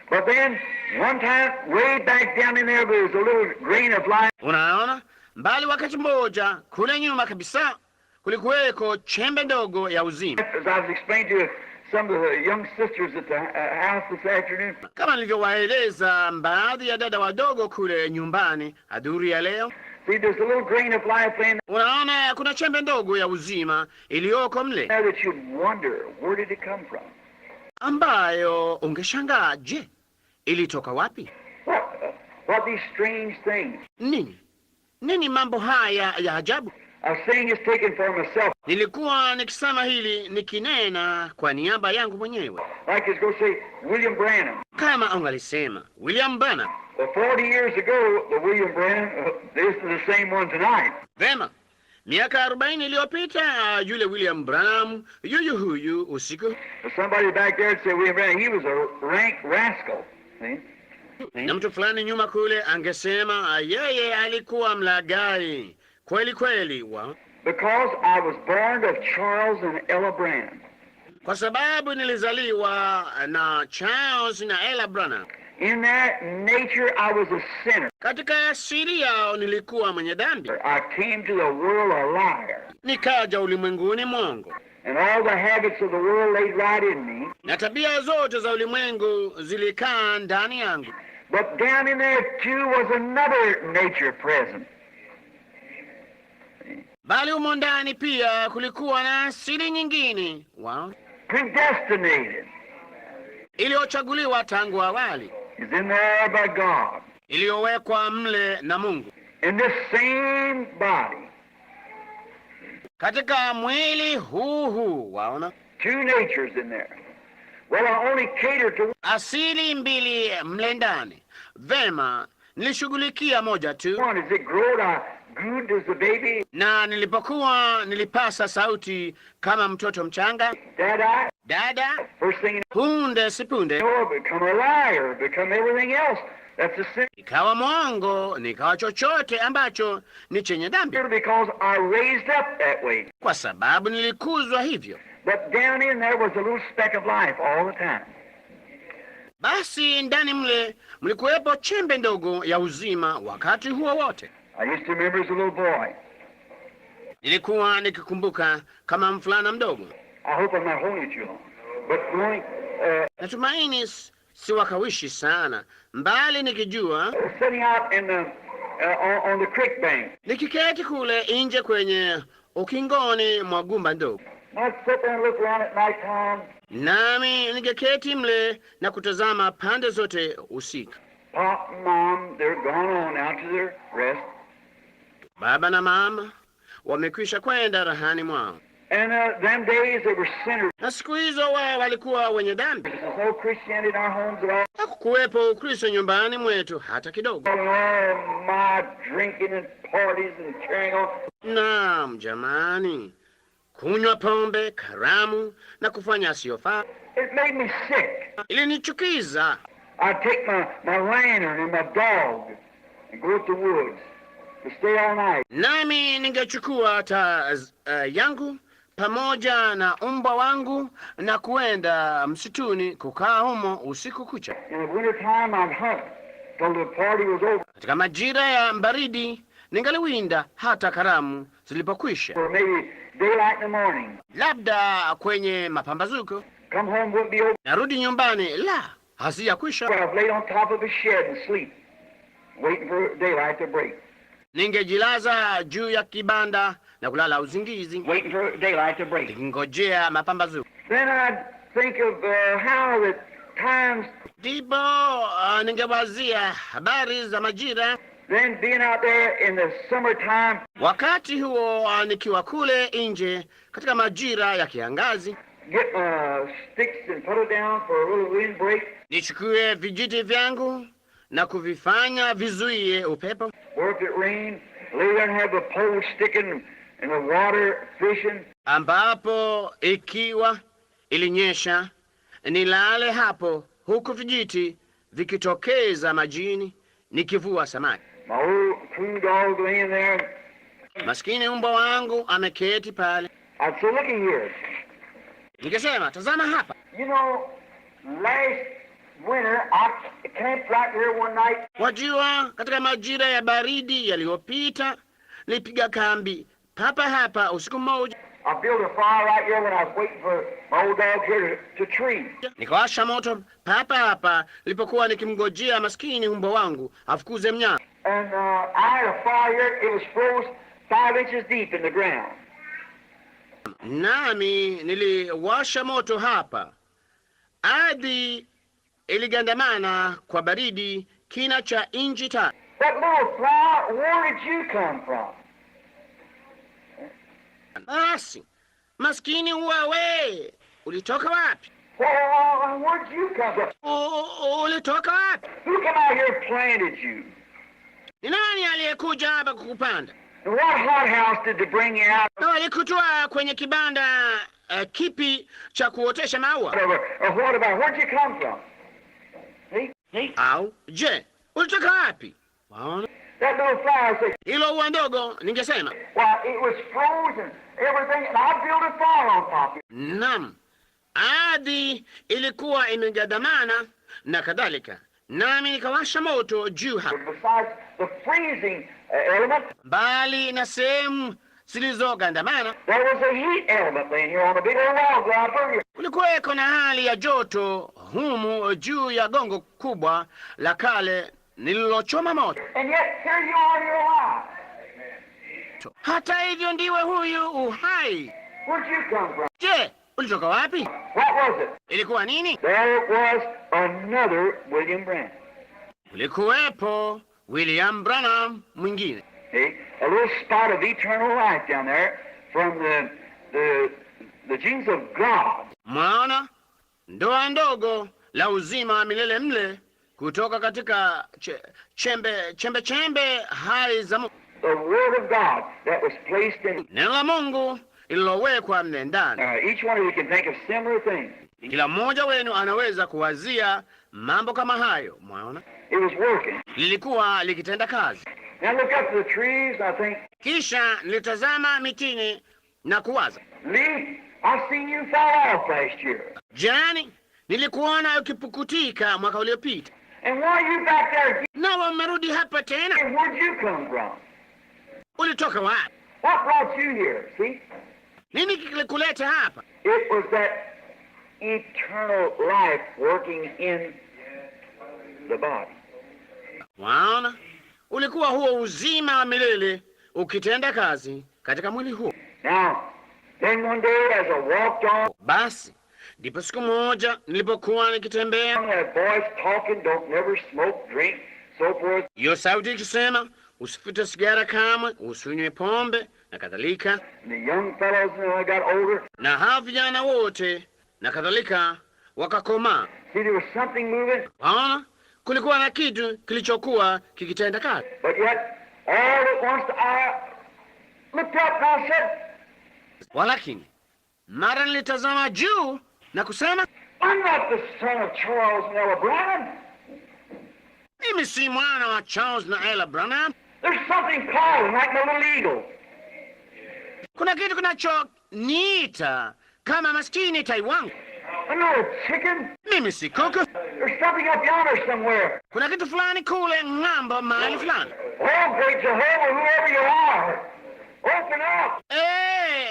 [SPEAKER 1] But then one time way back down in there there was a little grain of life.
[SPEAKER 2] Unaona, mbali wakati mmoja kule nyuma kabisa kulikuweko chembe ndogo ya uzima.
[SPEAKER 1] As I was explaining to some of the young sisters at the house this afternoon.
[SPEAKER 2] Kama nilivyowaeleza baadhi ya dada wadogo kule nyumbani adhuhuri ya leo.
[SPEAKER 1] See, there's a little grain of life in
[SPEAKER 2] Unaona, kuna chembe ndogo ya uzima iliyoko mle
[SPEAKER 1] there that you'd wonder, where did it come from?
[SPEAKER 2] Ambayo ungeshangaa, je, ilitoka wapi?
[SPEAKER 1] What these strange things?
[SPEAKER 2] Nini? Nini mambo haya ya ajabu?
[SPEAKER 1] I was saying it's taken for myself.
[SPEAKER 2] Nilikuwa nikisema hili nikinena kwa niaba yangu mwenyewe.
[SPEAKER 1] Like it's going to say William Branham.
[SPEAKER 2] Kama ungalisema William Branham.
[SPEAKER 1] Well, 40 years ago, the William Branham, this is the same one tonight.
[SPEAKER 2] Vema, miaka 40 iliyopita yule William Branham yuyu huyu usiku.
[SPEAKER 1] If somebody back there would say William Branham, he was a rank rascal. See?
[SPEAKER 2] Na mtu fulani nyuma kule angesema yeye alikuwa mlaghai kweli kweli wa.
[SPEAKER 1] Because I was born of Charles and Ella Branham.
[SPEAKER 2] Kwa sababu nilizaliwa na Charles na Ella Branham.
[SPEAKER 1] In that nature, I was a sinner.
[SPEAKER 2] Katika asili yao nilikuwa mwenye dhambi,
[SPEAKER 1] I came to the world a liar.
[SPEAKER 2] Nikaja ulimwenguni mwongo,
[SPEAKER 1] And all the habits of the world laid right in me.
[SPEAKER 2] Na tabia zote za ulimwengu zilikaa ndani yangu.
[SPEAKER 1] But down in there, too, was another nature present.
[SPEAKER 2] Bali humo ndani pia kulikuwa na asili nyingine wao
[SPEAKER 1] Predestinated.
[SPEAKER 2] Iliyochaguliwa tangu awali,
[SPEAKER 1] Is in there by God.
[SPEAKER 2] Iliyowekwa mle na Mungu
[SPEAKER 1] In this same body.
[SPEAKER 2] Katika mwili huu huu. Waona,
[SPEAKER 1] Two natures in there. Well, I only catered to
[SPEAKER 2] asili mbili mle ndani. Vema, nilishughulikia moja tu,
[SPEAKER 1] one. As it growed, I grew as a baby.
[SPEAKER 2] Na nilipokuwa nilipasa sauti kama mtoto mchanga,
[SPEAKER 1] Dad, I,
[SPEAKER 2] dada,
[SPEAKER 1] first thing you
[SPEAKER 2] punde si punde
[SPEAKER 1] know, I become a liar, become everything else. That's a sin
[SPEAKER 2] nikawa mwongo, nikawa chochote ambacho ni chenye dhambi,
[SPEAKER 1] because I raised up that way.
[SPEAKER 2] Kwa sababu nilikuzwa hivyo.
[SPEAKER 1] But down in there was a little speck of life all the time.
[SPEAKER 2] Basi ndani mle mlikuwepo chembe ndogo ya uzima wakati huo wote.
[SPEAKER 1] I used to remember as a little boy.
[SPEAKER 2] Nilikuwa nikikumbuka kama mvulana mdogo.
[SPEAKER 1] I hope I'm not holding you too long. But going,
[SPEAKER 2] Natumaini siwakawishi sana, mbali nikijua
[SPEAKER 1] sitting out on the creek bank.
[SPEAKER 2] Nikiketi kule nje kwenye ukingoni mwa gumba ndogo,
[SPEAKER 1] I'd sit there and look around at night time.
[SPEAKER 2] Nami ningeketi mle na kutazama pande zote usiku.
[SPEAKER 1] Pop and Mom, they're gone on out to their rest.
[SPEAKER 2] Baba na mama wamekwisha kwenda rahani mwao,
[SPEAKER 1] And them days they were sinners.
[SPEAKER 2] Na siku hizo wao walikuwa wenye dhambi.
[SPEAKER 1] There's no Christianity in our homes at all.
[SPEAKER 2] Hakukuwepo Ukristo nyumbani mwetu hata kidogo.
[SPEAKER 1] And all my drinking and parties and carrying on.
[SPEAKER 2] Naam jamani, kunywa pombe, karamu na kufanya asiyofaa
[SPEAKER 1] It made me sick.
[SPEAKER 2] Ilinichukiza.
[SPEAKER 1] I'd take my lantern and my dog and go to the woods to stay all night.
[SPEAKER 2] Nami ningechukua taa yangu pamoja na mbwa wangu na kuenda msituni kukaa humo usiku kucha.
[SPEAKER 1] In the winter time, I'd hunt till the party was over,
[SPEAKER 2] Katika majira ya baridi ningaliwinda hata karamu zilipokwisha,
[SPEAKER 1] or maybe daylight in the morning.
[SPEAKER 2] Labda kwenye mapambazuko.
[SPEAKER 1] Come home, wouldn't be over.
[SPEAKER 2] Narudi nyumbani, la hazijakwisha.
[SPEAKER 1] But I'd lay on top of a shed and sleep, waiting for daylight to break.
[SPEAKER 2] Ningejilaza juu ya kibanda na kulala usingizi,
[SPEAKER 1] Waiting for daylight to break.
[SPEAKER 2] Nikingojea mapambazuko.
[SPEAKER 1] Then I'd think of how that times,
[SPEAKER 2] Ndipo ningewazia habari za majira.
[SPEAKER 1] Then being out there in the summertime,
[SPEAKER 2] Wakati huo nikiwa kule nje katika majira ya kiangazi,
[SPEAKER 1] get my sticks and put it down for a little wind break,
[SPEAKER 2] nichukue vijiti vyangu na kuvifanya vizuie upepo,
[SPEAKER 1] or if it rained, lay there and have the pole sticking in the water fishing.
[SPEAKER 2] Ambapo ikiwa ilinyesha nilale hapo huku vijiti vikitokeza majini nikivua samaki.
[SPEAKER 1] My old coon dog laying there.
[SPEAKER 2] Maskini mbwa wangu ameketi pale.
[SPEAKER 1] I'd say, "Looky here.
[SPEAKER 2] Ningesema, tazama hapa.
[SPEAKER 1] You know, last winter I camped right here one night.
[SPEAKER 2] Wajua, katika majira ya baridi yaliyopita nilipiga kambi papa hapa usiku mmoja,
[SPEAKER 1] I built a fire right here when I was waiting for my old dog here to tree.
[SPEAKER 2] Nikawasha moto papa hapa nilipokuwa nikimngojea maskini mbwa wangu afukuze mnyama.
[SPEAKER 1] And I had a fire here. It was froze 5 inches deep in the ground.
[SPEAKER 2] Nami niliwasha moto hapa, ardhi iligandamana kwa baridi kina cha inchi 5.
[SPEAKER 1] That little flower, where did you come from?"
[SPEAKER 2] Basi maskini ua we, ulitoka wapi?
[SPEAKER 1] Well, where'd you come from?
[SPEAKER 2] Ulitoka wapi?
[SPEAKER 1] Who come out here and planted you?
[SPEAKER 2] Ni nani aliyekuja hapa kukupanda?
[SPEAKER 1] And what hothouse did they bring you out
[SPEAKER 2] Na walikutoa kwenye kibanda kipi cha kuotesha maua?
[SPEAKER 1] of? Or what about, where'd you come from? See? See?
[SPEAKER 2] Au je, ulitoka wapi? Waona
[SPEAKER 1] That little flower said,
[SPEAKER 2] hilo ua ndogo, ningesema
[SPEAKER 1] "Well, it was frozen, everything, and I built a fire on top of it."
[SPEAKER 2] Naam, Ardhi ilikuwa imegandamana na kadhalika, nami nikawasha moto juu hapa,
[SPEAKER 1] Besides the freezing element,
[SPEAKER 2] mbali na sehemu zilizogandamana,
[SPEAKER 1] there was a heat element laying here on a big old log that I burned.
[SPEAKER 2] Kulikuweko na hali ya joto humu juu ya gongo kubwa la kale nililochoma moto.
[SPEAKER 1] And yet here you are, you're alive.
[SPEAKER 2] Hata hivyo ndiwe huyu uhai.
[SPEAKER 1] Where'd you come from?
[SPEAKER 2] Je, ulitoka wapi?
[SPEAKER 1] What was it?
[SPEAKER 2] Ilikuwa nini?
[SPEAKER 1] There was another William Branham.
[SPEAKER 2] Kulikuwepo William Branham mwingine.
[SPEAKER 1] See? A little spot of eternal life down there from the genes of God.
[SPEAKER 2] Mwaona doa ndogo la uzima wa milele mle kutoka katika chembe chembe chembe hai za Mungu,
[SPEAKER 1] The Word of God that was placed in.
[SPEAKER 2] Neno la Mungu lililowekwa mle ndani.
[SPEAKER 1] Each one of you can think of similar things.
[SPEAKER 2] Kila mmoja wenu anaweza kuwazia mambo kama hayo. Mwaona,
[SPEAKER 1] It was working.
[SPEAKER 2] Lilikuwa likitenda kazi.
[SPEAKER 1] Now look up to the trees and I think,
[SPEAKER 2] Kisha nilitazama mitini na kuwaza,
[SPEAKER 1] "Leaf, I've seen you fall off last year.
[SPEAKER 2] Jani, nilikuona ukipukutika mwaka uliopita,
[SPEAKER 1] And why are you back there?
[SPEAKER 2] nawe umerudi hapa tena.
[SPEAKER 1] And where'd you come from?
[SPEAKER 2] Ulitoka wapi?
[SPEAKER 1] What brought you here?" See?
[SPEAKER 2] Nini kilikuleta hapa?"
[SPEAKER 1] It was that eternal life working in the body.
[SPEAKER 2] Waona, ulikuwa huo uzima wa milele ukitenda kazi katika mwili huo.
[SPEAKER 1] Now, then one day as I walked on,
[SPEAKER 2] Basi ndipo siku moja nilipokuwa nikitembea,
[SPEAKER 1] that voice talking, "Don't never smoke, drink, so forth."
[SPEAKER 2] hiyo sauti ikisema, "Usifute sigara kamwe, usinywe pombe na kadhalika,"
[SPEAKER 1] And the young fellows, when I got older,
[SPEAKER 2] na hao vijana wote na kadhalika wakakomaa.
[SPEAKER 1] See, there was something moving,
[SPEAKER 2] Waona, kulikuwa na kitu kilichokuwa kikitenda kazi,
[SPEAKER 1] but yet all at once I looked up and I said,
[SPEAKER 2] walakini mara nilitazama juu na kusema,
[SPEAKER 1] "I'm not the son of Charles and Ella Branham."
[SPEAKER 2] "Mimi si mwana wa Charles na Ella Branham."
[SPEAKER 1] There's something calling like my little eagle.
[SPEAKER 2] Kuna kitu kinachoniita kama maskini tai wangu.
[SPEAKER 1] I'm not a chicken.
[SPEAKER 2] Mimi si kuku.
[SPEAKER 1] There's something up yonder somewhere.
[SPEAKER 2] Kuna kitu fulani kule ng'ambo mahali fulani.
[SPEAKER 1] Oh, great Jehovah, whoever you are, open up.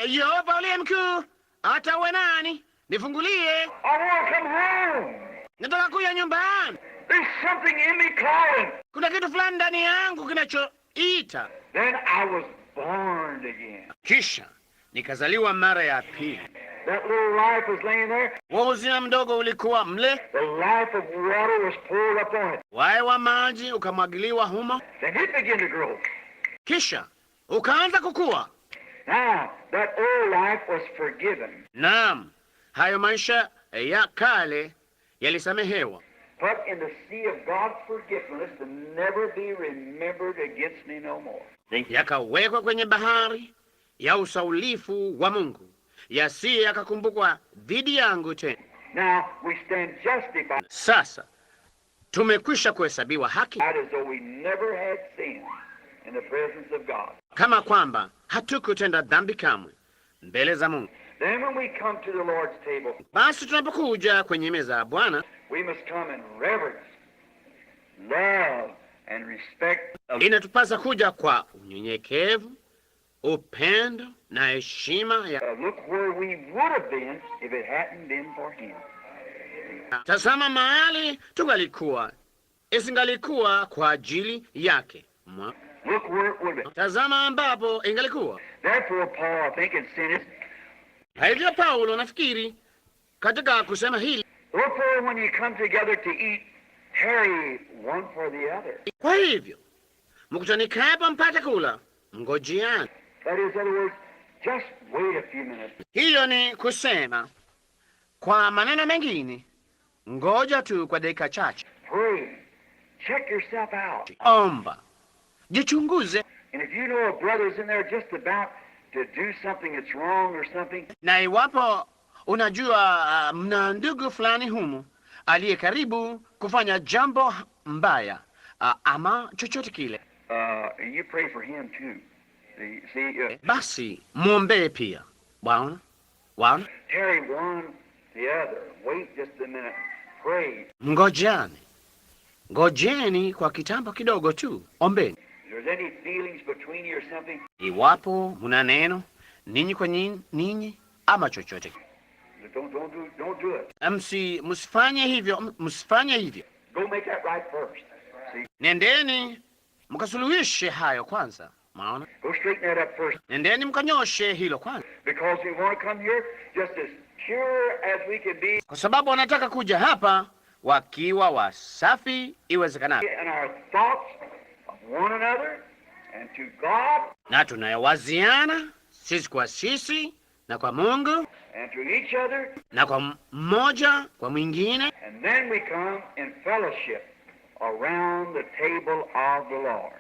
[SPEAKER 2] Yehova uliye mkuu, hata uwe nani, nifungulie.
[SPEAKER 1] I want to come home.
[SPEAKER 2] Nataka kuja nyumbani.
[SPEAKER 1] There's something in me calling.
[SPEAKER 2] Kuna kitu fulani ndani yangu kinachoita.
[SPEAKER 1] Then I was born again.
[SPEAKER 2] Kisha nikazaliwa mara ya pili.
[SPEAKER 1] That little life was laying there.
[SPEAKER 2] Wa uzima mdogo ulikuwa mle,
[SPEAKER 1] The life of water was poured upon it.
[SPEAKER 2] Uhai wa maji ukamwagiliwa humo,
[SPEAKER 1] Then it began to grow.
[SPEAKER 2] Kisha ukaanza kukua.
[SPEAKER 1] Now, that old life was forgiven.
[SPEAKER 2] Naam, hayo maisha ya kale yalisamehewa,
[SPEAKER 1] Put in the sea of God's forgetfulness to never be remembered against me no more.
[SPEAKER 2] Yakawekwa kwenye bahari ya usahaulifu wa Mungu, yasiye yakakumbukwa dhidi yangu tena.
[SPEAKER 1] Now, we stand justified
[SPEAKER 2] Sasa tumekwisha kuhesabiwa haki
[SPEAKER 1] as though we never had sinned in the presence of God.
[SPEAKER 2] Kama kwamba hatukutenda dhambi kamwe mbele za Mungu.
[SPEAKER 1] Then when we come to the Lord's table,
[SPEAKER 2] Basi tunapokuja kwenye meza ya Bwana,
[SPEAKER 1] we must come in reverence, love, and respect of
[SPEAKER 2] inatupasa kuja kwa unyenyekevu, upendo na heshima ya
[SPEAKER 1] Look where we would have been if it hadn't been for Him.
[SPEAKER 2] Tazama mahali tungalikuwa isingalikuwa kwa ajili yake.
[SPEAKER 1] Look where it would have been.
[SPEAKER 2] Tazama ambapo ingalikuwa.
[SPEAKER 1] Therefore, Paul, I think, in saying this,
[SPEAKER 2] Kwa hivyo Paulo, nafikiri, katika kusema hili,
[SPEAKER 1] "Therefore, when you come together to eat, tarry one for the other."
[SPEAKER 2] "Kwa hivyo mkutanikapo mpate kula, ngojeani."
[SPEAKER 1] That is, in other words, just wait a few minutes.
[SPEAKER 2] Hiyo ni kusema, kwa maneno mengine, ngoja tu kwa dakika chache.
[SPEAKER 1] Pray. Check yourself out.
[SPEAKER 2] Omba, jichunguze,
[SPEAKER 1] And if you know a brother's in there just about to do something that's wrong or something,
[SPEAKER 2] na iwapo unajua mna ndugu fulani humu aliye karibu kufanya jambo mbaya ama chochote kile,
[SPEAKER 1] you pray for him too. See,
[SPEAKER 2] basi mwombee pia. Waona, waona,
[SPEAKER 1] tarry one the other. Wait just a minute. Pray.
[SPEAKER 2] Ngojani, ngojeni kwa kitambo kidogo tu, ombeni.
[SPEAKER 1] If there's any feelings between you or something,
[SPEAKER 2] Iwapo muna neno ninyi kwa ninyi ama chochote,
[SPEAKER 1] don't do it.
[SPEAKER 2] Msifanye hivyo, msifanye hivyo.
[SPEAKER 1] Go make that right first. See?
[SPEAKER 2] Nendeni mkasuluhishe hayo kwanza. Maona,
[SPEAKER 1] Go straighten that up first.
[SPEAKER 2] Nendeni mkanyoshe hilo kwanza,
[SPEAKER 1] Because we want to come here just as pure as we can be
[SPEAKER 2] kwa sababu wanataka kuja hapa wakiwa wasafi iwezekanavyo,
[SPEAKER 1] in our thoughts of one another and to God
[SPEAKER 2] na tunayowaziana sisi kwa sisi na kwa Mungu
[SPEAKER 1] and to each other.
[SPEAKER 2] Na kwa mmoja kwa mwingine,
[SPEAKER 1] And then we come in fellowship around the table of the Lord.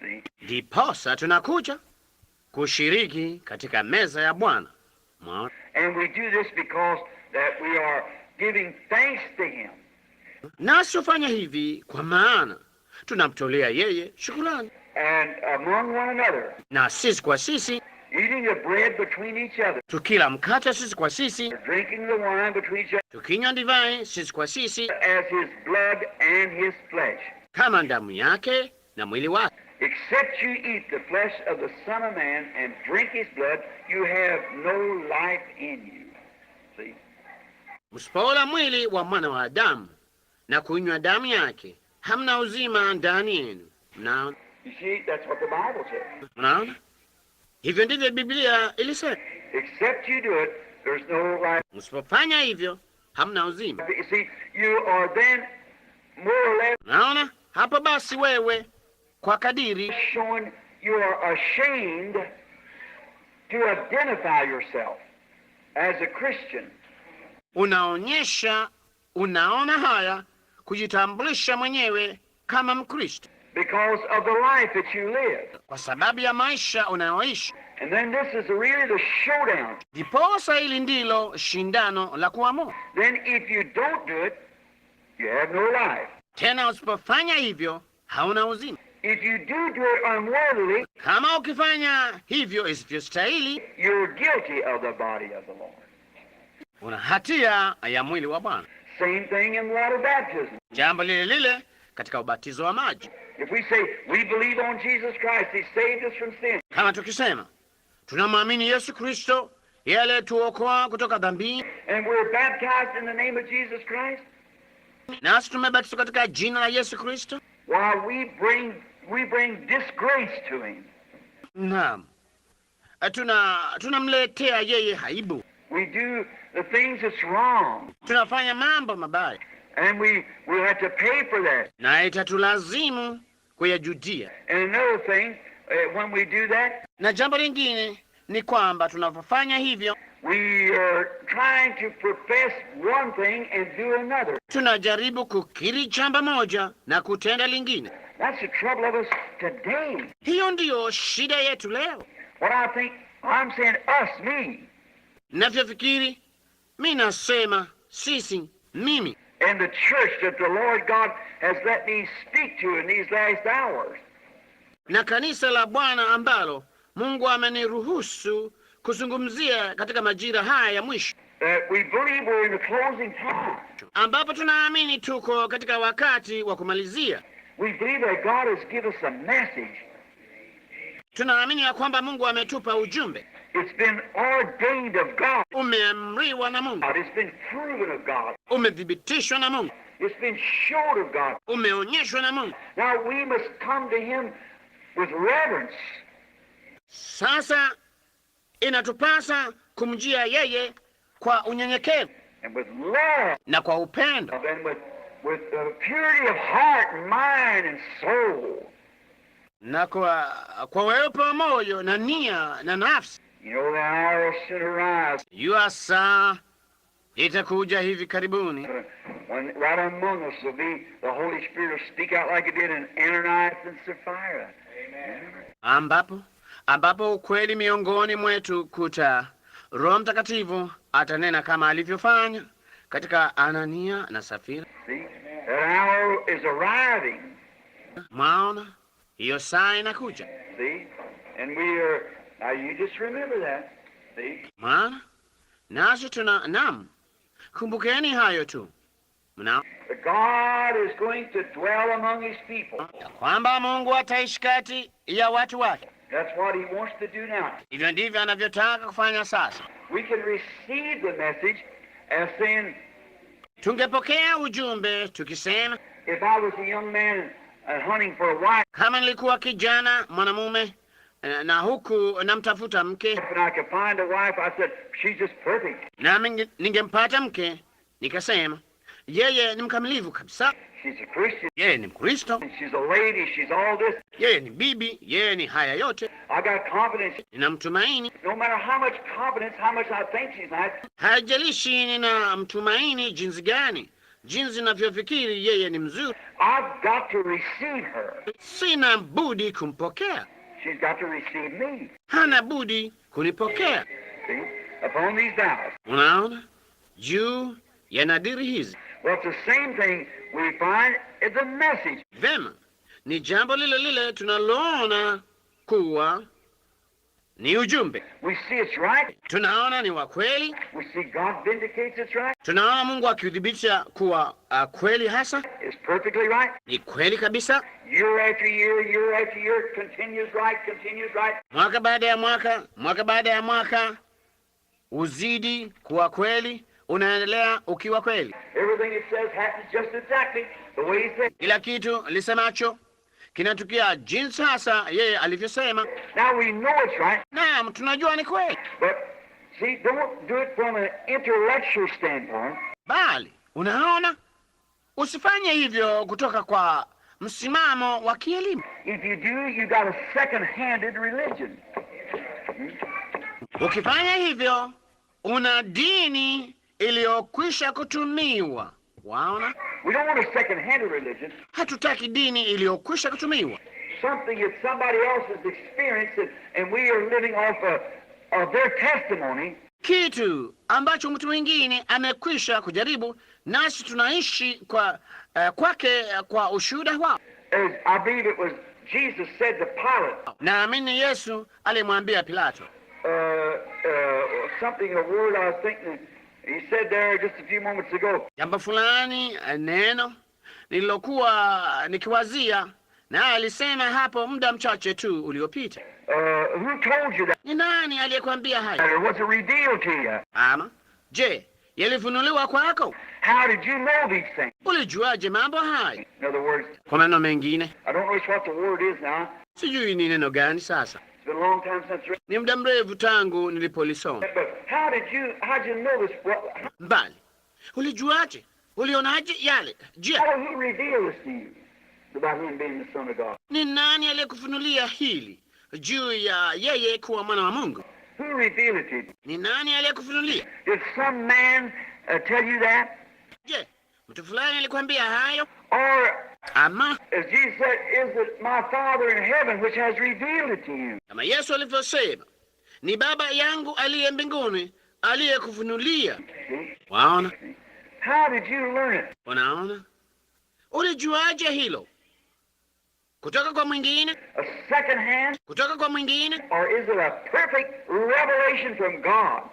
[SPEAKER 1] See?
[SPEAKER 2] Ndiposa tunakuja kushiriki katika meza ya Bwana. Mwaona?
[SPEAKER 1] And we do this because that we are giving thanks to Him.
[SPEAKER 2] Nasi hufanya hivi kwa maana tunamtolea yeye shukrani,
[SPEAKER 1] And among one another,
[SPEAKER 2] na sisi kwa sisi
[SPEAKER 1] eating the bread between each other,
[SPEAKER 2] tukila mkate sisi kwa sisi,
[SPEAKER 1] drinking the wine between each other
[SPEAKER 2] tukinywa divai sisi kwa sisi,
[SPEAKER 1] as His blood and His flesh.
[SPEAKER 2] Kama damu yake na mwili wake.
[SPEAKER 1] Except you eat the flesh of the Son of Man and drink His blood, you have no life in you. See?
[SPEAKER 2] Msipoula mwili wa mwana wa Adamu na kunywa damu yake, hamna uzima ndani yenu. Mnaona?
[SPEAKER 1] You see, that's what the Bible says.
[SPEAKER 2] Mnaona? Hivyo ndivyo Biblia ilisema.
[SPEAKER 1] Except you do it, there's no life.
[SPEAKER 2] Msipofanya hivyo, hamna uzima.
[SPEAKER 1] You see, you are then more or less
[SPEAKER 2] Naona hapo basi, wewe kwa kadiri
[SPEAKER 1] showing you are ashamed to identify yourself as a Christian.
[SPEAKER 2] Unaonyesha unaona haya kujitambulisha mwenyewe kama Mkristo
[SPEAKER 1] because of the life that you live.
[SPEAKER 2] Kwa sababu ya maisha unayoishi.
[SPEAKER 1] And then this is really the showdown.
[SPEAKER 2] Ndiposa hili ndilo shindano la kuamua.
[SPEAKER 1] Then if you don't do it, you have no life.
[SPEAKER 2] Tena usipofanya hivyo hauna uzima.
[SPEAKER 1] If you do do it unworthily,
[SPEAKER 2] Kama ukifanya hivyo isivyostahili,
[SPEAKER 1] you're guilty of the body of the Lord.
[SPEAKER 2] Una hatia ya mwili wa Bwana.
[SPEAKER 1] Same thing in water baptism.
[SPEAKER 2] Jambo lile lile katika ubatizo wa maji.
[SPEAKER 1] If we say we believe on Jesus Christ, He saved us from sin,
[SPEAKER 2] Kama tukisema tunamwamini Yesu Kristo, yeye aliyetuokoa kutoka dhambini,
[SPEAKER 1] and we're baptized in the name of Jesus Christ,
[SPEAKER 2] nasi tumebatizwa katika jina la Yesu Kristo,
[SPEAKER 1] why, we bring disgrace to Him.
[SPEAKER 2] Naam, tunamletea yeye aibu.
[SPEAKER 1] We do the things that's wrong,
[SPEAKER 2] Tunafanya mambo mabaya
[SPEAKER 1] and we have to pay for that.
[SPEAKER 2] Na itatulazimu kuyajutia.
[SPEAKER 1] And another thing, when we do that,
[SPEAKER 2] Na jambo lingine ni kwamba tunapofanya hivyo,
[SPEAKER 1] we are trying to profess one thing and do another.
[SPEAKER 2] Tunajaribu kukiri jambo moja na kutenda lingine.
[SPEAKER 1] That's the trouble of us today.
[SPEAKER 2] Hiyo ndiyo shida yetu leo.
[SPEAKER 1] What I think, I'm saying us, me,
[SPEAKER 2] Navyofikiri, mi nasema sisi, mimi
[SPEAKER 1] and the church that the Lord God has let me speak to in these last hours.
[SPEAKER 2] Na kanisa la Bwana ambalo Mungu ameniruhusu kuzungumzia katika majira haya ya mwisho,
[SPEAKER 1] That we believe we're in the closing time.
[SPEAKER 2] Ambapo tunaamini tuko katika wakati wa kumalizia.
[SPEAKER 1] We believe that God has given us a message.
[SPEAKER 2] Tunaamini ya kwamba Mungu ametupa ujumbe,
[SPEAKER 1] It's been ordained of God.
[SPEAKER 2] Umeamriwa na Mungu,
[SPEAKER 1] It's been proven of God.
[SPEAKER 2] Umethibitishwa na Mungu,
[SPEAKER 1] It's been showed of God.
[SPEAKER 2] Umeonyeshwa na Mungu.
[SPEAKER 1] Now we must come to Him with reverence.
[SPEAKER 2] Sasa inatupasa kumjia yeye kwa unyenyekevu
[SPEAKER 1] and with love
[SPEAKER 2] na kwa upendo
[SPEAKER 1] and with purity of heart and mind and soul.
[SPEAKER 2] Na kwa weupe wa moyo na nia na nafsi.
[SPEAKER 1] You know, the hour will soon arise
[SPEAKER 2] Jua saa itakuja hivi karibuni
[SPEAKER 1] when right among us will be the Holy Spirit will speak out like it did in Ananias and Sapphira.
[SPEAKER 2] Ambapo ukweli miongoni mwetu kuta Roho Mtakatifu atanena kama alivyofanya katika Anania na Safira.
[SPEAKER 1] See? That hour is arriving.
[SPEAKER 2] Mwaona, hiyo saa inakuja.
[SPEAKER 1] See? And we are, now you just remember that. See?
[SPEAKER 2] Mwaona, nasi tuna, naam. Kumbukeni hayo tu. Mna
[SPEAKER 1] God is going to dwell among His people.
[SPEAKER 2] Ya kwamba Mungu ataishi kati ya watu wake.
[SPEAKER 1] That's what He wants to do now.
[SPEAKER 2] Hivyo ndivyo anavyotaka kufanya sasa.
[SPEAKER 1] We can receive the message as saying,
[SPEAKER 2] Tungepokea ujumbe tukisema,
[SPEAKER 1] if I was a young man hunting for a wife,
[SPEAKER 2] kama nilikuwa kijana mwanamume na huku namtafuta mke,
[SPEAKER 1] and I could find a wife, I said, "She's just perfect."
[SPEAKER 2] nami ningempata mke, nikasema yeye ni mkamilifu kabisa,
[SPEAKER 1] She's a Christian.
[SPEAKER 2] yeye ni Mkristo,
[SPEAKER 1] And she's a lady. She's all this.
[SPEAKER 2] Yeye ni bibi, yeye ni haya yote.
[SPEAKER 1] I got confidence.
[SPEAKER 2] Ninamtumaini.
[SPEAKER 1] No matter how much confidence, how much I think she's not,
[SPEAKER 2] Haijalishi ninamtumaini jinsi gani, jinsi ninavyofikiri yeye ni mzuri,
[SPEAKER 1] I've got to receive her.
[SPEAKER 2] Sina budi kumpokea.
[SPEAKER 1] She's got to receive me.
[SPEAKER 2] Hana budi kunipokea.
[SPEAKER 1] See? Upon these vows.
[SPEAKER 2] Unaona, juu ya nadhiri hizi.
[SPEAKER 1] Well, it's the same thing we find in the message.
[SPEAKER 2] Vema, ni jambo lile lile tunaloona kuwa ni ujumbe.
[SPEAKER 1] We see it's right.
[SPEAKER 2] Tunaona ni wa kweli,
[SPEAKER 1] We see God vindicates it's right.
[SPEAKER 2] tunaona Mungu akiuthibitisha kuwa kweli hasa,
[SPEAKER 1] It's perfectly right.
[SPEAKER 2] ni kweli kabisa.
[SPEAKER 1] Year after year, year after year, continues right, continues right.
[SPEAKER 2] Mwaka baada ya mwaka, mwaka baada ya mwaka, uzidi kuwa kweli, unaendelea ukiwa kweli.
[SPEAKER 1] Everything it says happens just exactly the way He said.
[SPEAKER 2] Kila kitu lisemacho kinatukia jinsi hasa yeye alivyosema.
[SPEAKER 1] Now we know it's right,
[SPEAKER 2] Naam, tunajua ni kweli,
[SPEAKER 1] but see, don't do it from an intellectual standpoint.
[SPEAKER 2] Bali unaona, usifanye hivyo kutoka kwa msimamo wa kielimu.
[SPEAKER 1] If you do, you got a second-handed religion.
[SPEAKER 2] Ukifanya hivyo, una dini iliyokwisha kutumiwa. Waona,
[SPEAKER 1] We don't want a second-handed religion.
[SPEAKER 2] Hatutaki dini iliyokwisha kutumiwa,
[SPEAKER 1] Something that somebody else has experienced and we are living off of their testimony.
[SPEAKER 2] Kitu ambacho mtu mwingine amekwisha kujaribu, nasi tunaishi kwa kwake kwa ushuhuda wao.
[SPEAKER 1] As I believe it was Jesus said to Pilate,
[SPEAKER 2] Naamini Yesu alimwambia Pilato
[SPEAKER 1] something, a word I was thinking, he said there just a few moments ago.
[SPEAKER 2] Jambo fulani, neno nililokuwa nikiwazia, naye alisema hapo muda mchache tu uliopita.
[SPEAKER 1] Who told you that?
[SPEAKER 2] Ni nani aliyekwambia haya?
[SPEAKER 1] Or was it revealed to you?
[SPEAKER 2] Ama je, yalifunuliwa kwako?
[SPEAKER 1] How did you know these things?
[SPEAKER 2] Ulijuaje mambo haya?
[SPEAKER 1] In other words,
[SPEAKER 2] Kwa maneno mengine,
[SPEAKER 1] I don't know just what the word is now.
[SPEAKER 2] Sijui ni neno gani sasa.
[SPEAKER 1] It's been a long time since I read
[SPEAKER 2] Ni muda mrefu tangu nilipolisoma.
[SPEAKER 1] it, but how did you know this? What,
[SPEAKER 2] Mbali, ulijuaje? Ulionaje yale? Je,
[SPEAKER 1] who revealed this to you about him being the Son of God?
[SPEAKER 2] Ni nani aliyekufunulia hili juu ya yeye kuwa mwana wa Mungu?
[SPEAKER 1] Who revealed it to you?
[SPEAKER 2] Ni nani aliyekufunulia?
[SPEAKER 1] Did some man tell you that?
[SPEAKER 2] Je, mtu fulani alikwambia hayo?
[SPEAKER 1] Or,
[SPEAKER 2] Ama
[SPEAKER 1] as Jesus said, is it my Father in heaven which has revealed it to you?
[SPEAKER 2] Kama Yesu alivyosema, ni Baba yangu aliye mbinguni aliyekufunulia.
[SPEAKER 1] See?
[SPEAKER 2] Waona?
[SPEAKER 1] How did you learn it?
[SPEAKER 2] Unaona? Ulijuaje hilo? Kutoka kwa mwingine?
[SPEAKER 1] A second hand?
[SPEAKER 2] Kutoka kwa mwingine?
[SPEAKER 1] Or is it a perfect revelation from God?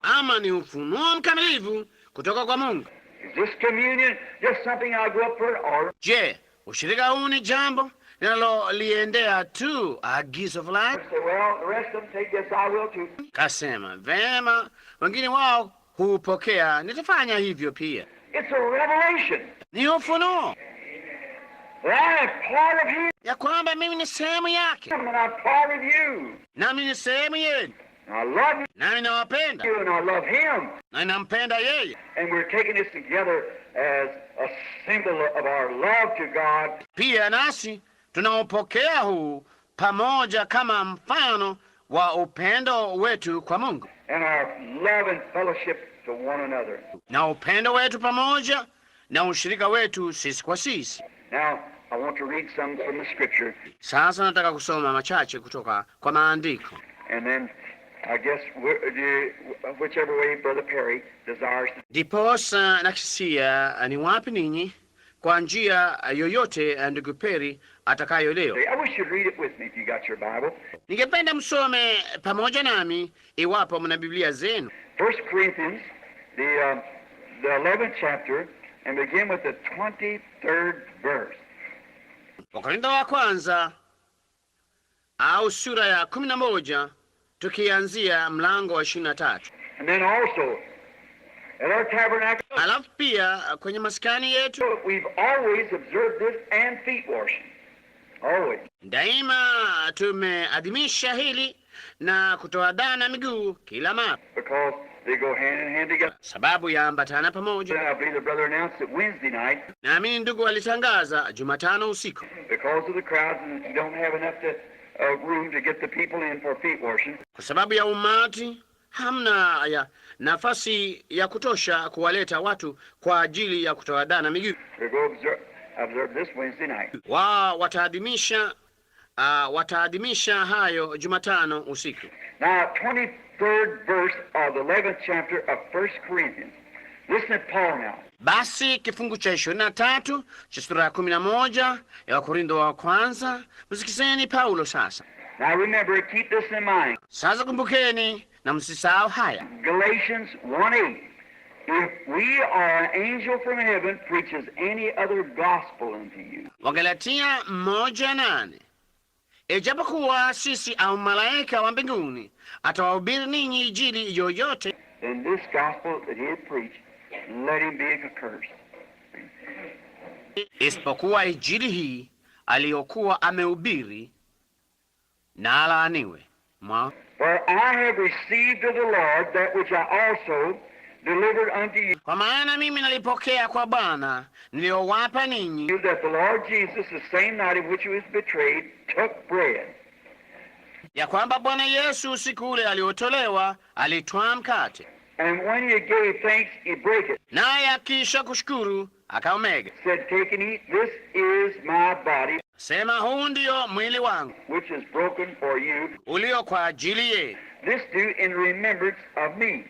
[SPEAKER 2] Ama ni ufunuo mkamilifu kutoka kwa Mungu?
[SPEAKER 1] Is this communion just something I go up for or
[SPEAKER 2] Je, ushirika huu ni jambo linaloliendea tu agizo fulani?
[SPEAKER 1] Say, "Well, the rest of them take this, I will too"?
[SPEAKER 2] Kasema, vema, wengine wao huupokea, nitafanya hivyo pia.
[SPEAKER 1] It's a revelation.
[SPEAKER 2] Ni ufunuo
[SPEAKER 1] That I am part of Him
[SPEAKER 2] ya kwamba mimi ni sehemu yake,
[SPEAKER 1] and I'm part of you.
[SPEAKER 2] Nami ni sehemu yenu,
[SPEAKER 1] And I love
[SPEAKER 2] nami nawapenda
[SPEAKER 1] you and I love Him.
[SPEAKER 2] Na ninampenda yeye.
[SPEAKER 1] And we're taking this together as a symbol of our love to God.
[SPEAKER 2] Pia nasi tunaopokea huu pamoja kama mfano wa upendo wetu kwa Mungu
[SPEAKER 1] And our love and fellowship to one another.
[SPEAKER 2] Na upendo wetu pamoja na ushirika wetu sisi kwa sisi.
[SPEAKER 1] Now, I want to read some from the Scripture,
[SPEAKER 2] Sasa nataka kusoma machache kutoka kwa maandiko,
[SPEAKER 1] and then I guess whichever way Brother Perry desires to.
[SPEAKER 2] Ndiposa nakisia ni wapi ninyi kwa njia yoyote ndugu Perry atakayo leo.
[SPEAKER 1] I wish you'd read it with me if you got your Bible.
[SPEAKER 2] Ningependa msome pamoja nami iwapo mna Biblia zenu.
[SPEAKER 1] First Corinthians, the the 11th chapter and begin with the 23rd verse.
[SPEAKER 2] Wakorintho wa kwanza au sura ya 11 tukianzia mlango wa 23.
[SPEAKER 1] And then also, at our tabernacle,
[SPEAKER 2] Alafu pia kwenye maskani yetu
[SPEAKER 1] we've always observed this and feet washing. Always.
[SPEAKER 2] Daima tumeadhimisha hili na kutoadana miguu kila mara,
[SPEAKER 1] Because they go hand in hand together.
[SPEAKER 2] Sababu yaambatana pamoja.
[SPEAKER 1] I believe the brother announced it Wednesday night
[SPEAKER 2] Naamini ndugu alitangaza Jumatano usiku,
[SPEAKER 1] because of the crowds and you don't have enough room to get the people in for feet washing.
[SPEAKER 2] Kwa sababu ya umati hamna ya nafasi ya kutosha kuwaleta watu kwa ajili ya kutoadana miguu.
[SPEAKER 1] They go observe this Wednesday night.
[SPEAKER 2] Wao wataadhimisha hayo Jumatano usiku.
[SPEAKER 1] Now, 23rd verse of the 11th chapter of 1 Corinthians. Listen to Paul now.
[SPEAKER 2] Basi kifungu cha 23 cha sura ya 11 ya Wakorintho wa kwanza, msikizeni Paulo sasa.
[SPEAKER 1] Now remember, keep this in mind.
[SPEAKER 2] Sasa kumbukeni na msisahau haya.
[SPEAKER 1] Galatians 1:8. If we or an angel from heaven preaches any other gospel unto you,
[SPEAKER 2] Wagalatia 1:8. Ijapokuwa sisi au malaika wa mbinguni atawahubiri ninyi injili yoyote,
[SPEAKER 1] then this gospel that he had preached, let him be accursed.
[SPEAKER 2] Isipokuwa injili hii aliyokuwa amehubiri, na alaaniwe. Mwa
[SPEAKER 1] For I have received of the Lord that which I also delivered unto you,
[SPEAKER 2] Kwa maana mimi nalipokea kwa Bwana niliyowapa ninyi,
[SPEAKER 1] that the Lord Jesus, the same night in which he was betrayed, took bread.
[SPEAKER 2] Ya kwamba Bwana Yesu usiku ule aliotolewa alitwaa mkate,
[SPEAKER 1] And when he gave thanks, he brake it,
[SPEAKER 2] naye akisha kushukuru akaumega,
[SPEAKER 1] said, "Take and eat, this is my body,
[SPEAKER 2] sema, huu ndio mwili wangu
[SPEAKER 1] which is broken for you.
[SPEAKER 2] Ulio kwa ajili yenu,
[SPEAKER 1] This do in remembrance of me."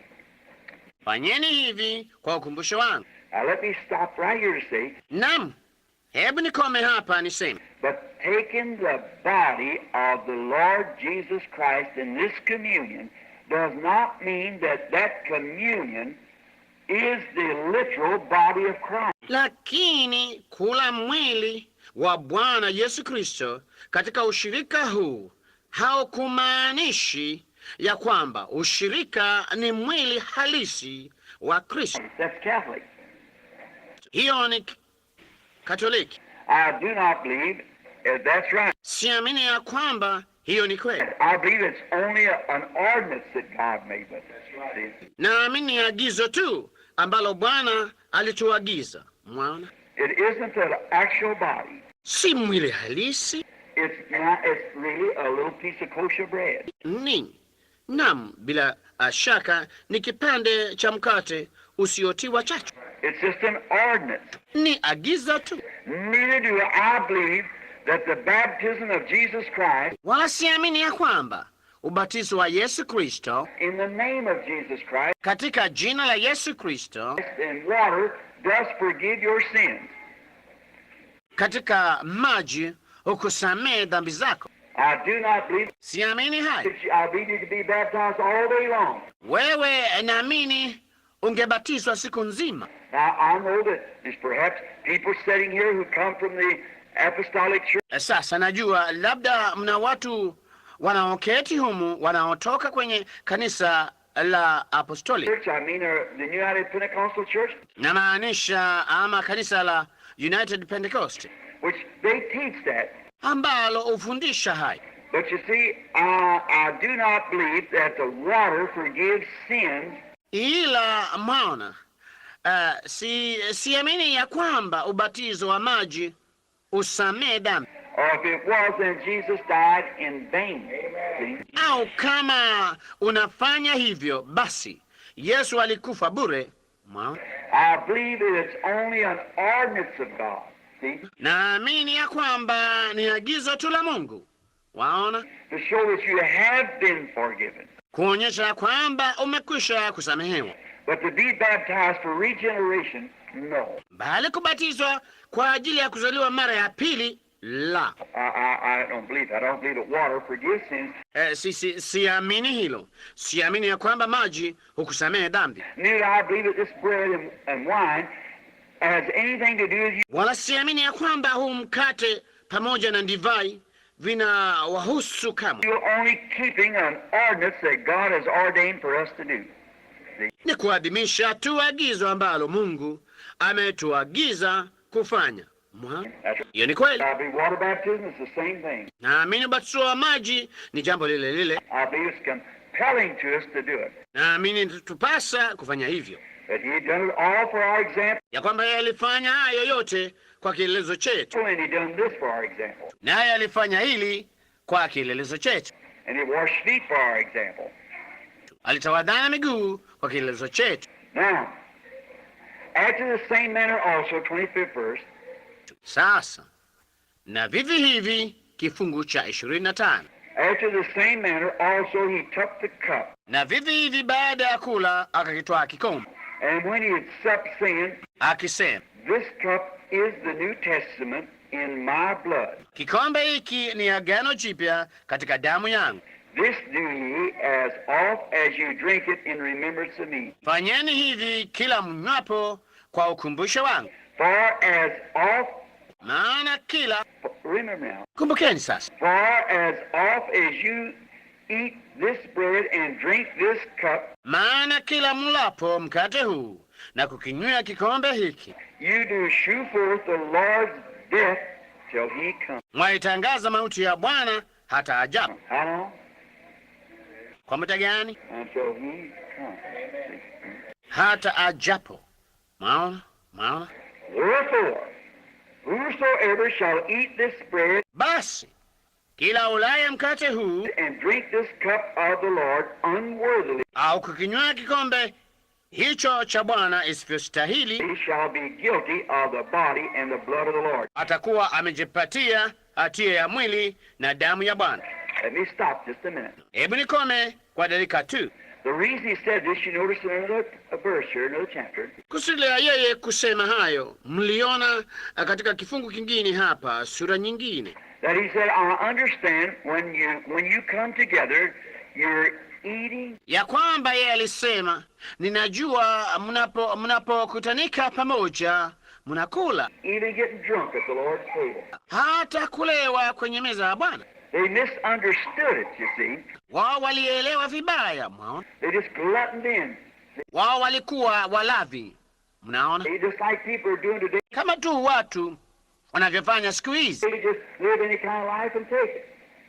[SPEAKER 2] Fanyeni hivi kwa ukumbusho wangu.
[SPEAKER 1] Now let me stop right here to say,
[SPEAKER 2] Naam, hebu nikome hapa niseme,
[SPEAKER 1] but taking the body of the Lord Jesus Christ in this communion does not mean that that communion is the literal body of Christ.
[SPEAKER 2] Lakini kula mwili wa Bwana Yesu Kristo katika ushirika huu haukumaanishi ya kwamba ushirika ni mwili halisi wa Kristo.
[SPEAKER 1] That's Catholic.
[SPEAKER 2] Hiyo ni Katoliki.
[SPEAKER 1] I do not believe that's right.
[SPEAKER 2] Siamini ya kwamba hiyo ni kweli.
[SPEAKER 1] I believe it's only an ordinance that God made with us. See?
[SPEAKER 2] Naamini ni agizo tu ambalo Bwana alituagiza. Mwaona,
[SPEAKER 1] It isn't the actual body.
[SPEAKER 2] Si mwili halisi
[SPEAKER 1] It's not. It's really a little piece of kosher bread.
[SPEAKER 2] Ni nam, bila shaka ni kipande cha mkate usiotiwa chachu.
[SPEAKER 1] It's just an ordinance.
[SPEAKER 2] Ni agizo tu.
[SPEAKER 1] Neither do I believe that the baptism of Jesus Christ
[SPEAKER 2] Wala siamini ya kwamba ubatizo wa Yesu Kristo
[SPEAKER 1] in the name of Jesus Christ
[SPEAKER 2] katika jina la Yesu Kristo
[SPEAKER 1] in water does forgive your sins.
[SPEAKER 2] Katika maji hukusamehe dhambi zako.
[SPEAKER 1] I do not believe
[SPEAKER 2] Siamini hayo.
[SPEAKER 1] that I believe you could be baptized all day long.
[SPEAKER 2] Wewe naamini ungebatizwa siku nzima.
[SPEAKER 1] Now, I know that there's perhaps people sitting here who come from the Apostolic Church.
[SPEAKER 2] Sasa najua labda mna watu wanaoketi humu wanaotoka kwenye kanisa la Apostoli,
[SPEAKER 1] I mean, the United Pentecostal Church,
[SPEAKER 2] namaanisha ama kanisa la United Pentecost
[SPEAKER 1] which they teach that.
[SPEAKER 2] Ambalo hufundisha hayo.
[SPEAKER 1] But you see, I do not believe that the water forgives sins
[SPEAKER 2] Ila mwaona, siamini ya kwamba ubatizo wa maji usamehe dhambi,
[SPEAKER 1] or if it was, then Jesus died in vain. See?
[SPEAKER 2] Au kama unafanya hivyo basi Yesu alikufa bure. Mwaona?
[SPEAKER 1] I believe that it's only an ordinance of God. See?
[SPEAKER 2] Naamini ya kwamba ni agizo tu la Mungu. Waona,
[SPEAKER 1] To show that you have been forgiven.
[SPEAKER 2] Kuonyesha ya kwamba umekwisha kusamehewa,
[SPEAKER 1] But to be baptized for regeneration, no.
[SPEAKER 2] Bali kubatizwa kwa ajili ya kuzaliwa mara ya pili, La,
[SPEAKER 1] I don't believe that. I don't believe that water forgives sins.
[SPEAKER 2] Siamini hilo. Siamini ya kwamba maji hukusamehe dhambi,
[SPEAKER 1] Neither do I believe that this bread and wine has anything to do with you
[SPEAKER 2] wala siamini ya kwamba huu mkate pamoja na divai vina wahusu kamwe.
[SPEAKER 1] You're only keeping an ordinance that God has ordained for us to do.
[SPEAKER 2] Ni kuadhimisha tu agizo ambalo Mungu ametuagiza kufanya.
[SPEAKER 1] That's right.
[SPEAKER 2] Hiyo ni kweli.
[SPEAKER 1] I believe water baptism is the same thing.
[SPEAKER 2] Naamini ubatizo wa maji ni jambo lile lile.
[SPEAKER 1] I believe it's compelling to us to do it.
[SPEAKER 2] Naamini tupasa kufanya hivyo,
[SPEAKER 1] That He done it all for our example,
[SPEAKER 2] ya kwamba yeye alifanya hayo yote kwa kielelezo chetu,
[SPEAKER 1] and He done this for our example.
[SPEAKER 2] naye alifanya hili kwa kielelezo chetu.
[SPEAKER 1] And He washed feet for our example.
[SPEAKER 2] Alitawadhana miguu kwa kielelezo chetu.
[SPEAKER 1] Now, after the same manner also, 25th verse,
[SPEAKER 2] Sasa na vivi hivi, kifungu cha 25,
[SPEAKER 1] after the same manner also He took the cup.
[SPEAKER 2] na vivi hivi baada ya kula akakitwaa kikombe,
[SPEAKER 1] And when He had supped, saying,
[SPEAKER 2] akisema,
[SPEAKER 1] This cup is the New Testament in my blood.
[SPEAKER 2] Kikombe hiki ni agano jipya katika damu yangu.
[SPEAKER 1] This do ye as oft as you drink it in remembrance of me.
[SPEAKER 2] Fanyeni hivi kila mnywapo kwa ukumbusho wangu.
[SPEAKER 1] For as oft,
[SPEAKER 2] Maana kila,
[SPEAKER 1] remember now,
[SPEAKER 2] kumbukeni sasa,
[SPEAKER 1] for as oft as you eat this bread and drink this cup,
[SPEAKER 2] maana kila mlapo mkate huu na kukinywea kikombe hiki,
[SPEAKER 1] you do shew forth the Lord's death till he come.
[SPEAKER 2] mwaitangaza mauti ya Bwana hata ajapo.
[SPEAKER 1] How long?
[SPEAKER 2] Kwa muda gani?
[SPEAKER 1] Until he comes.
[SPEAKER 2] Hata ajapo. Mwaona, mwaona.
[SPEAKER 1] Wherefore, whosoever shall eat this bread
[SPEAKER 2] Basi kila ulaye mkate huu
[SPEAKER 1] and drink this cup of the Lord unworthily,
[SPEAKER 2] au kukinywea kikombe hicho cha Bwana isivyostahili,
[SPEAKER 1] he shall be guilty of the body and the blood of the Lord.
[SPEAKER 2] Atakuwa amejipatia hatia ya mwili na damu ya Bwana.
[SPEAKER 1] Let me stop just a minute.
[SPEAKER 2] Hebu nikome kwa dakika tu.
[SPEAKER 1] The reason he said this, you notice in another verse here, another chapter.
[SPEAKER 2] Kusudi la yeye kusema hayo mliona katika kifungu kingine hapa, sura nyingine,
[SPEAKER 1] That he said, I understand when you come together, you're eating
[SPEAKER 2] ya kwamba yeye alisema, ninajua mnapokutanika pamoja mnakula,
[SPEAKER 1] even getting drunk at the Lord's table.
[SPEAKER 2] Hata kulewa kwenye meza ya Bwana.
[SPEAKER 1] They misunderstood it, you see.
[SPEAKER 2] Wao walielewa vibaya, mwaona.
[SPEAKER 1] They just gluttoned in.
[SPEAKER 2] Wao walikuwa walavi, mnaona,
[SPEAKER 1] They just like people are doing today.
[SPEAKER 2] Kama tu watu wanavyofanya siku hizi,
[SPEAKER 1] They just live any kind of life and take it.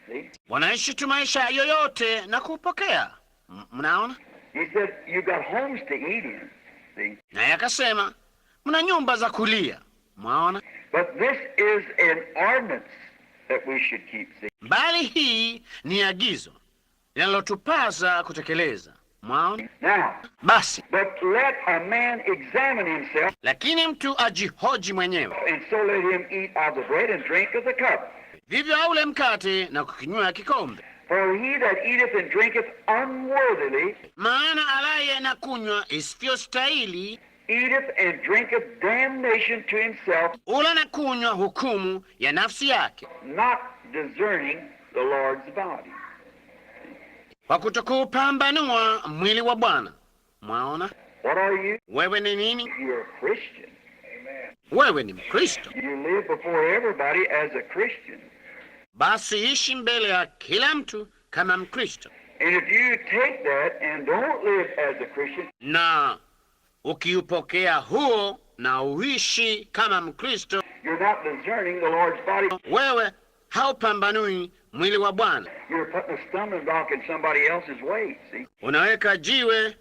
[SPEAKER 1] See?
[SPEAKER 2] Wanaishi tu maisha yoyote na kupokea. Mnaona?
[SPEAKER 1] He said, you got homes to eat in. See?
[SPEAKER 2] Naye akasema mna nyumba za kulia, mwaona.
[SPEAKER 1] But this is an ordinance that we should keep. See?
[SPEAKER 2] Bali hii ni agizo linalotupasa kutekeleza, mwaona.
[SPEAKER 1] Now,
[SPEAKER 2] Basi,
[SPEAKER 1] but let a man examine himself,
[SPEAKER 2] lakini mtu ajihoji mwenyewe,
[SPEAKER 1] and so let him eat of the bread and drink of the cup.
[SPEAKER 2] Vivyo aule mkate na kukinywea kikombe.
[SPEAKER 1] For he that eateth and drinketh unworthily
[SPEAKER 2] Maana alaye na kunywa isivyostahili
[SPEAKER 1] eateth and drinketh damnation to himself,
[SPEAKER 2] ula na kunywa hukumu ya nafsi yake,
[SPEAKER 1] not discerning the Lord's body.
[SPEAKER 2] Kwa kutokuupambanua mwili wa Bwana. Mwaona?
[SPEAKER 1] What are you?
[SPEAKER 2] Wewe ni nini?
[SPEAKER 1] You're a Christian.
[SPEAKER 2] Wewe ni Mkristo.
[SPEAKER 1] You live before everybody as a Christian.
[SPEAKER 2] Basi ishi mbele ya kila mtu kama Mkristo.
[SPEAKER 1] And if you take that and don't live as a Christian,
[SPEAKER 2] Na ukiupokea huo na uishi kama Mkristo,
[SPEAKER 1] you're not discerning the Lord's body.
[SPEAKER 2] Wewe haupambanui mwili wa Bwana.
[SPEAKER 1] You're putting a stumbling block in somebody else's way, see?
[SPEAKER 2] Unaweka jiwe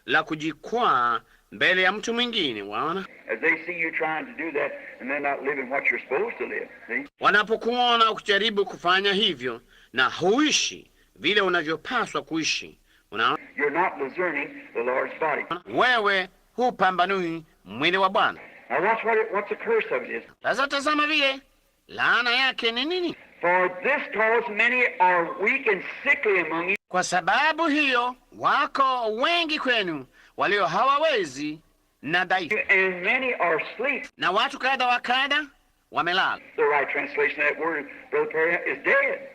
[SPEAKER 2] la kujikwaa mbele ya mtu mwingine, waona?
[SPEAKER 1] As they see you trying to do that and they're not living what you're supposed to live, see?
[SPEAKER 2] Wanapokuona ukijaribu kufanya hivyo na huishi vile unavyopaswa kuishi, unaona?
[SPEAKER 1] You're not discerning the Lord's body.
[SPEAKER 2] Wewe hupambanui mwili wa Bwana.
[SPEAKER 1] Now watch what the curse of it is.
[SPEAKER 2] Sasa tazama vile laana yake ni nini?
[SPEAKER 1] For this cause many are weak and sickly among you,
[SPEAKER 2] Kwa sababu hiyo wako wengi kwenu walio hawawezi na dhaifu,
[SPEAKER 1] and many are asleep.
[SPEAKER 2] Na watu kadha wa kadha wamelala.
[SPEAKER 1] The right translation of that word, Brother Perry, is dead.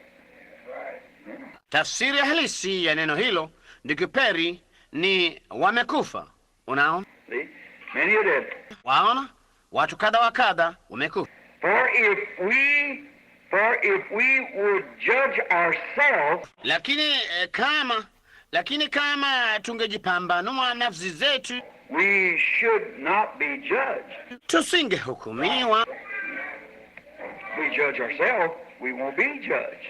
[SPEAKER 2] Tafsiri halisi ya neno hilo, ndugu Perry, ni wamekufa. Unaona,
[SPEAKER 1] See? Many are dead.
[SPEAKER 2] Waona, watu kadha wa kadha wamekufa.
[SPEAKER 1] For if we would judge ourselves,
[SPEAKER 2] Lakini kama tungejipambanua nafsi zetu,
[SPEAKER 1] we should not be judged.
[SPEAKER 2] Tusingehukumiwa.
[SPEAKER 1] We judge ourselves, we won't be judged.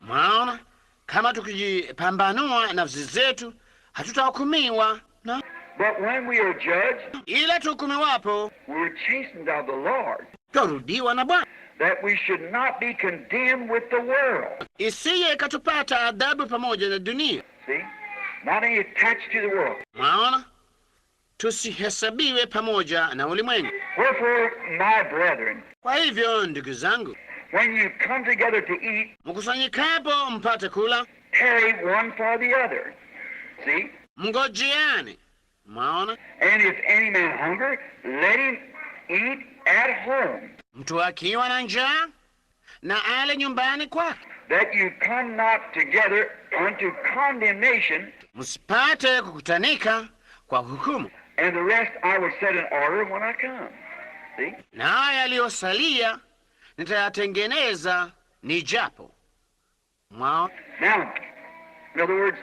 [SPEAKER 2] Mwaona, kama tukijipambanua nafsi zetu hatutahukumiwa, na
[SPEAKER 1] But when we are judged,
[SPEAKER 2] ila tuhukumiwapo
[SPEAKER 1] we're chastened of the Lord,
[SPEAKER 2] twarudiwa na Bwana,
[SPEAKER 1] that we should not be condemned with the world.
[SPEAKER 2] Isije ikatupata adhabu pamoja na dunia.
[SPEAKER 1] See? Not any attached to the world.
[SPEAKER 2] Mwaona, tusihesabiwe pamoja na ulimwengu.
[SPEAKER 1] Wherefore, my brethren,
[SPEAKER 2] Kwa hivyo, ndugu zangu,
[SPEAKER 1] when you come together to eat,
[SPEAKER 2] mkusanyikapo mpate kula,
[SPEAKER 1] tarry one for the other. See?
[SPEAKER 2] Mngojeane. Mwaona,
[SPEAKER 1] And if any man hunger, let him eat at home,
[SPEAKER 2] mtu akiwa na njaa na ale nyumbani kwake,
[SPEAKER 1] that you come not together unto condemnation,
[SPEAKER 2] msipate kukutanika kwa hukumu.
[SPEAKER 1] And the rest I will set in order when I come. See?
[SPEAKER 2] Na haya yaliyosalia nitayatengeneza nijapo. Mwaona?
[SPEAKER 1] Now, in other words,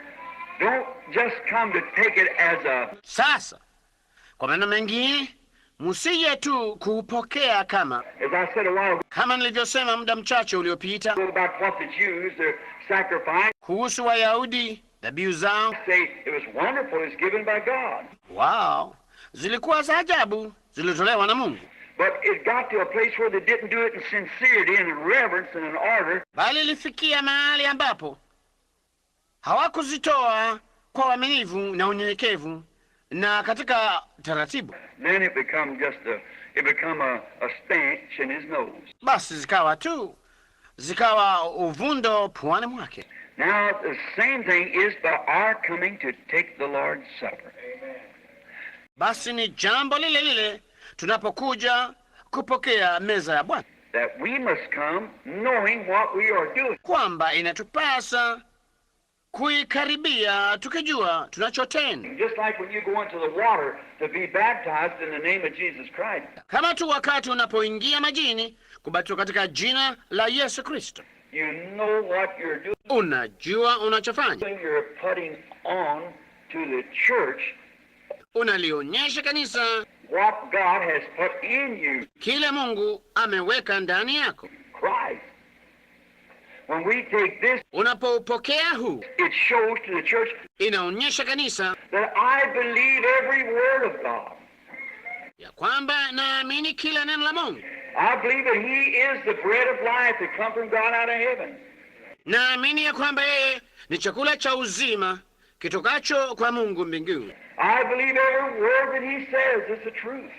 [SPEAKER 1] don't just come to take it as a
[SPEAKER 2] Sasa, kwa maneno mengine, msije tu kuupokea kama
[SPEAKER 1] as I said a while ago
[SPEAKER 2] kama nilivyosema muda mchache uliopita
[SPEAKER 1] about what the Jews, their sacrifice,
[SPEAKER 2] kuhusu Wayahudi, dhabihu zao
[SPEAKER 1] say it was wonderful, it's given by God.
[SPEAKER 2] Wao zilikuwa za ajabu, zilitolewa na Mungu,
[SPEAKER 1] But it got to a place where they didn't do it in sincerity and in reverence and in order.
[SPEAKER 2] Bali ilifikia mahali ambapo hawakuzitoa kwa uaminifu na unyenyekevu na katika taratibu.
[SPEAKER 1] Then it become a stench in his nose.
[SPEAKER 2] Basi zikawa uvundo puani mwake.
[SPEAKER 1] Now the same thing is by our coming to take the Lord's Supper.
[SPEAKER 2] Basi ni jambo lile lile tunapokuja kupokea meza ya Bwana,
[SPEAKER 1] That we must come knowing what we are doing.
[SPEAKER 2] Kwamba inatupasa kuikaribia tukijua tunachotenda,
[SPEAKER 1] Just like when you go into the water to be baptized in the name of Jesus Christ,
[SPEAKER 2] kama tu wakati unapoingia majini kubatizwa katika jina la Yesu Kristo,
[SPEAKER 1] you know what you're doing.
[SPEAKER 2] Unajua unachofanya,
[SPEAKER 1] You're putting on to the church
[SPEAKER 2] unalionyesha kanisa
[SPEAKER 1] what God has put in you,
[SPEAKER 2] kile Mungu ameweka ndani yako.
[SPEAKER 1] Christ. When we take this,
[SPEAKER 2] Unapoupokea huu,
[SPEAKER 1] it shows to the church
[SPEAKER 2] inaonyesha kanisa
[SPEAKER 1] that I believe every word of God.
[SPEAKER 2] Ya kwamba naamini kila neno la Mungu.
[SPEAKER 1] I believe that He is the bread of life that come from God out of heaven.
[SPEAKER 2] Naamini ya kwamba yeye ni chakula cha uzima kitokacho kwa Mungu mbinguni.
[SPEAKER 1] I believe every word that He says is the truth.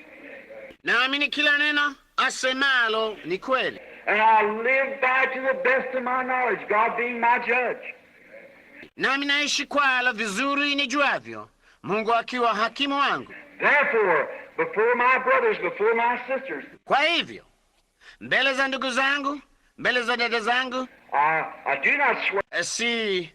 [SPEAKER 2] Naamini kila neno asemalo ni kweli,
[SPEAKER 1] And I live by to the best of my knowledge, God being my judge.
[SPEAKER 2] Nami naishi kwalo vizuri nijuavyo, Mungu akiwa hakimu wangu.
[SPEAKER 1] Therefore, before my brothers, before my sisters,
[SPEAKER 2] Kwa hivyo, mbele za ndugu zangu, mbele za dada zangu,
[SPEAKER 1] I do not swear,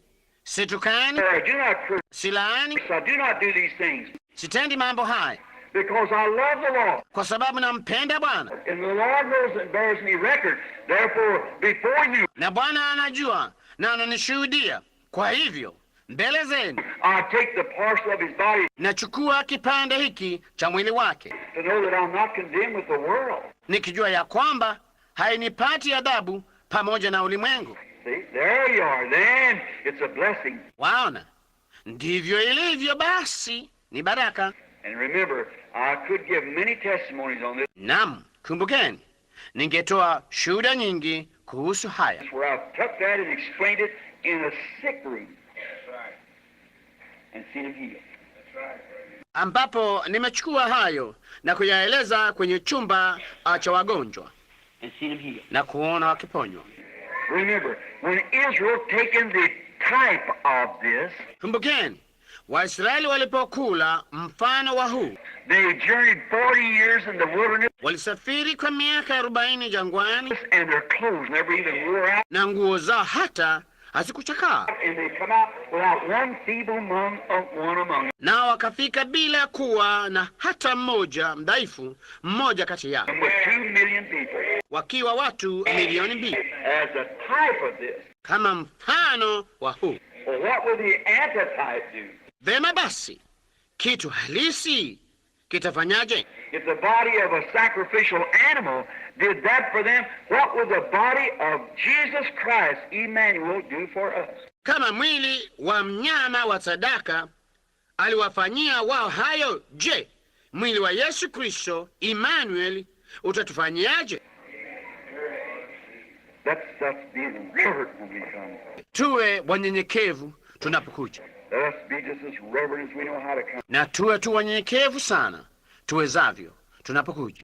[SPEAKER 2] situkani,
[SPEAKER 1] I do not curse,
[SPEAKER 2] silaani,
[SPEAKER 1] I do not do these things
[SPEAKER 2] sitendi mambo haya,
[SPEAKER 1] because I love the Lord.
[SPEAKER 2] Kwa sababu nampenda Bwana,
[SPEAKER 1] And the Lord knows and bears me record. Therefore, before you,
[SPEAKER 2] na Bwana anajua na ananishuhudia. Kwa hivyo mbele zenu
[SPEAKER 1] I take the parcel of his body
[SPEAKER 2] nachukua kipande hiki cha mwili wake,
[SPEAKER 1] to know that I'm not condemned with the world.
[SPEAKER 2] Nikijua ya kwamba hainipati adhabu pamoja na ulimwengu.
[SPEAKER 1] See, there you are. Then it's a blessing.
[SPEAKER 2] Waona, ndivyo ilivyo. Basi ni baraka.
[SPEAKER 1] And remember, I could give many testimonies on this
[SPEAKER 2] Naam, kumbukeni, ningetoa shuhuda nyingi kuhusu haya,
[SPEAKER 1] where I've took that and explained it in a sick room and seen him healed.
[SPEAKER 2] Ambapo nimechukua hayo na kuyaeleza kwenye chumba cha wagonjwa
[SPEAKER 1] And seen him healed.
[SPEAKER 2] Na kuona wakiponywa.
[SPEAKER 1] Remember, when Israel taken the type of this,
[SPEAKER 2] Kumbukeni, Waisraeli walipokula mfano wa huu,
[SPEAKER 1] They journeyed 40 years in the wilderness
[SPEAKER 2] walisafiri kwa miaka 40 jangwani,
[SPEAKER 1] and their clothes never even wore out.
[SPEAKER 2] Na nguo zao hata hazikuchakaa,
[SPEAKER 1] And they come out without one feeble among, one among them,
[SPEAKER 2] nao wakafika bila kuwa na hata mmoja mdhaifu mmoja kati yao,
[SPEAKER 1] with 2 million people.
[SPEAKER 2] Wakiwa watu 2 milioni.
[SPEAKER 1] As a type of this.
[SPEAKER 2] Kama mfano wa huu.
[SPEAKER 1] Well, what would the antitype do?
[SPEAKER 2] Vema basi, kitu halisi kitafanyaje?
[SPEAKER 1] If the body of a sacrificial animal did that for them, what would the body of Jesus Christ, Emmanuel, do for us?
[SPEAKER 2] Kama mwili wa mnyama wa sadaka aliwafanyia wao hayo, je, mwili wa Yesu Kristo Emmanuel utatufanyiaje?
[SPEAKER 1] Let's us be reverent when we come.
[SPEAKER 2] Tuwe wanyenyekevu tunapokuja,
[SPEAKER 1] Let us be just as reverent as we know how to come.
[SPEAKER 2] Na tuwe tu wanyenyekevu sana tuwezavyo tunapokuja.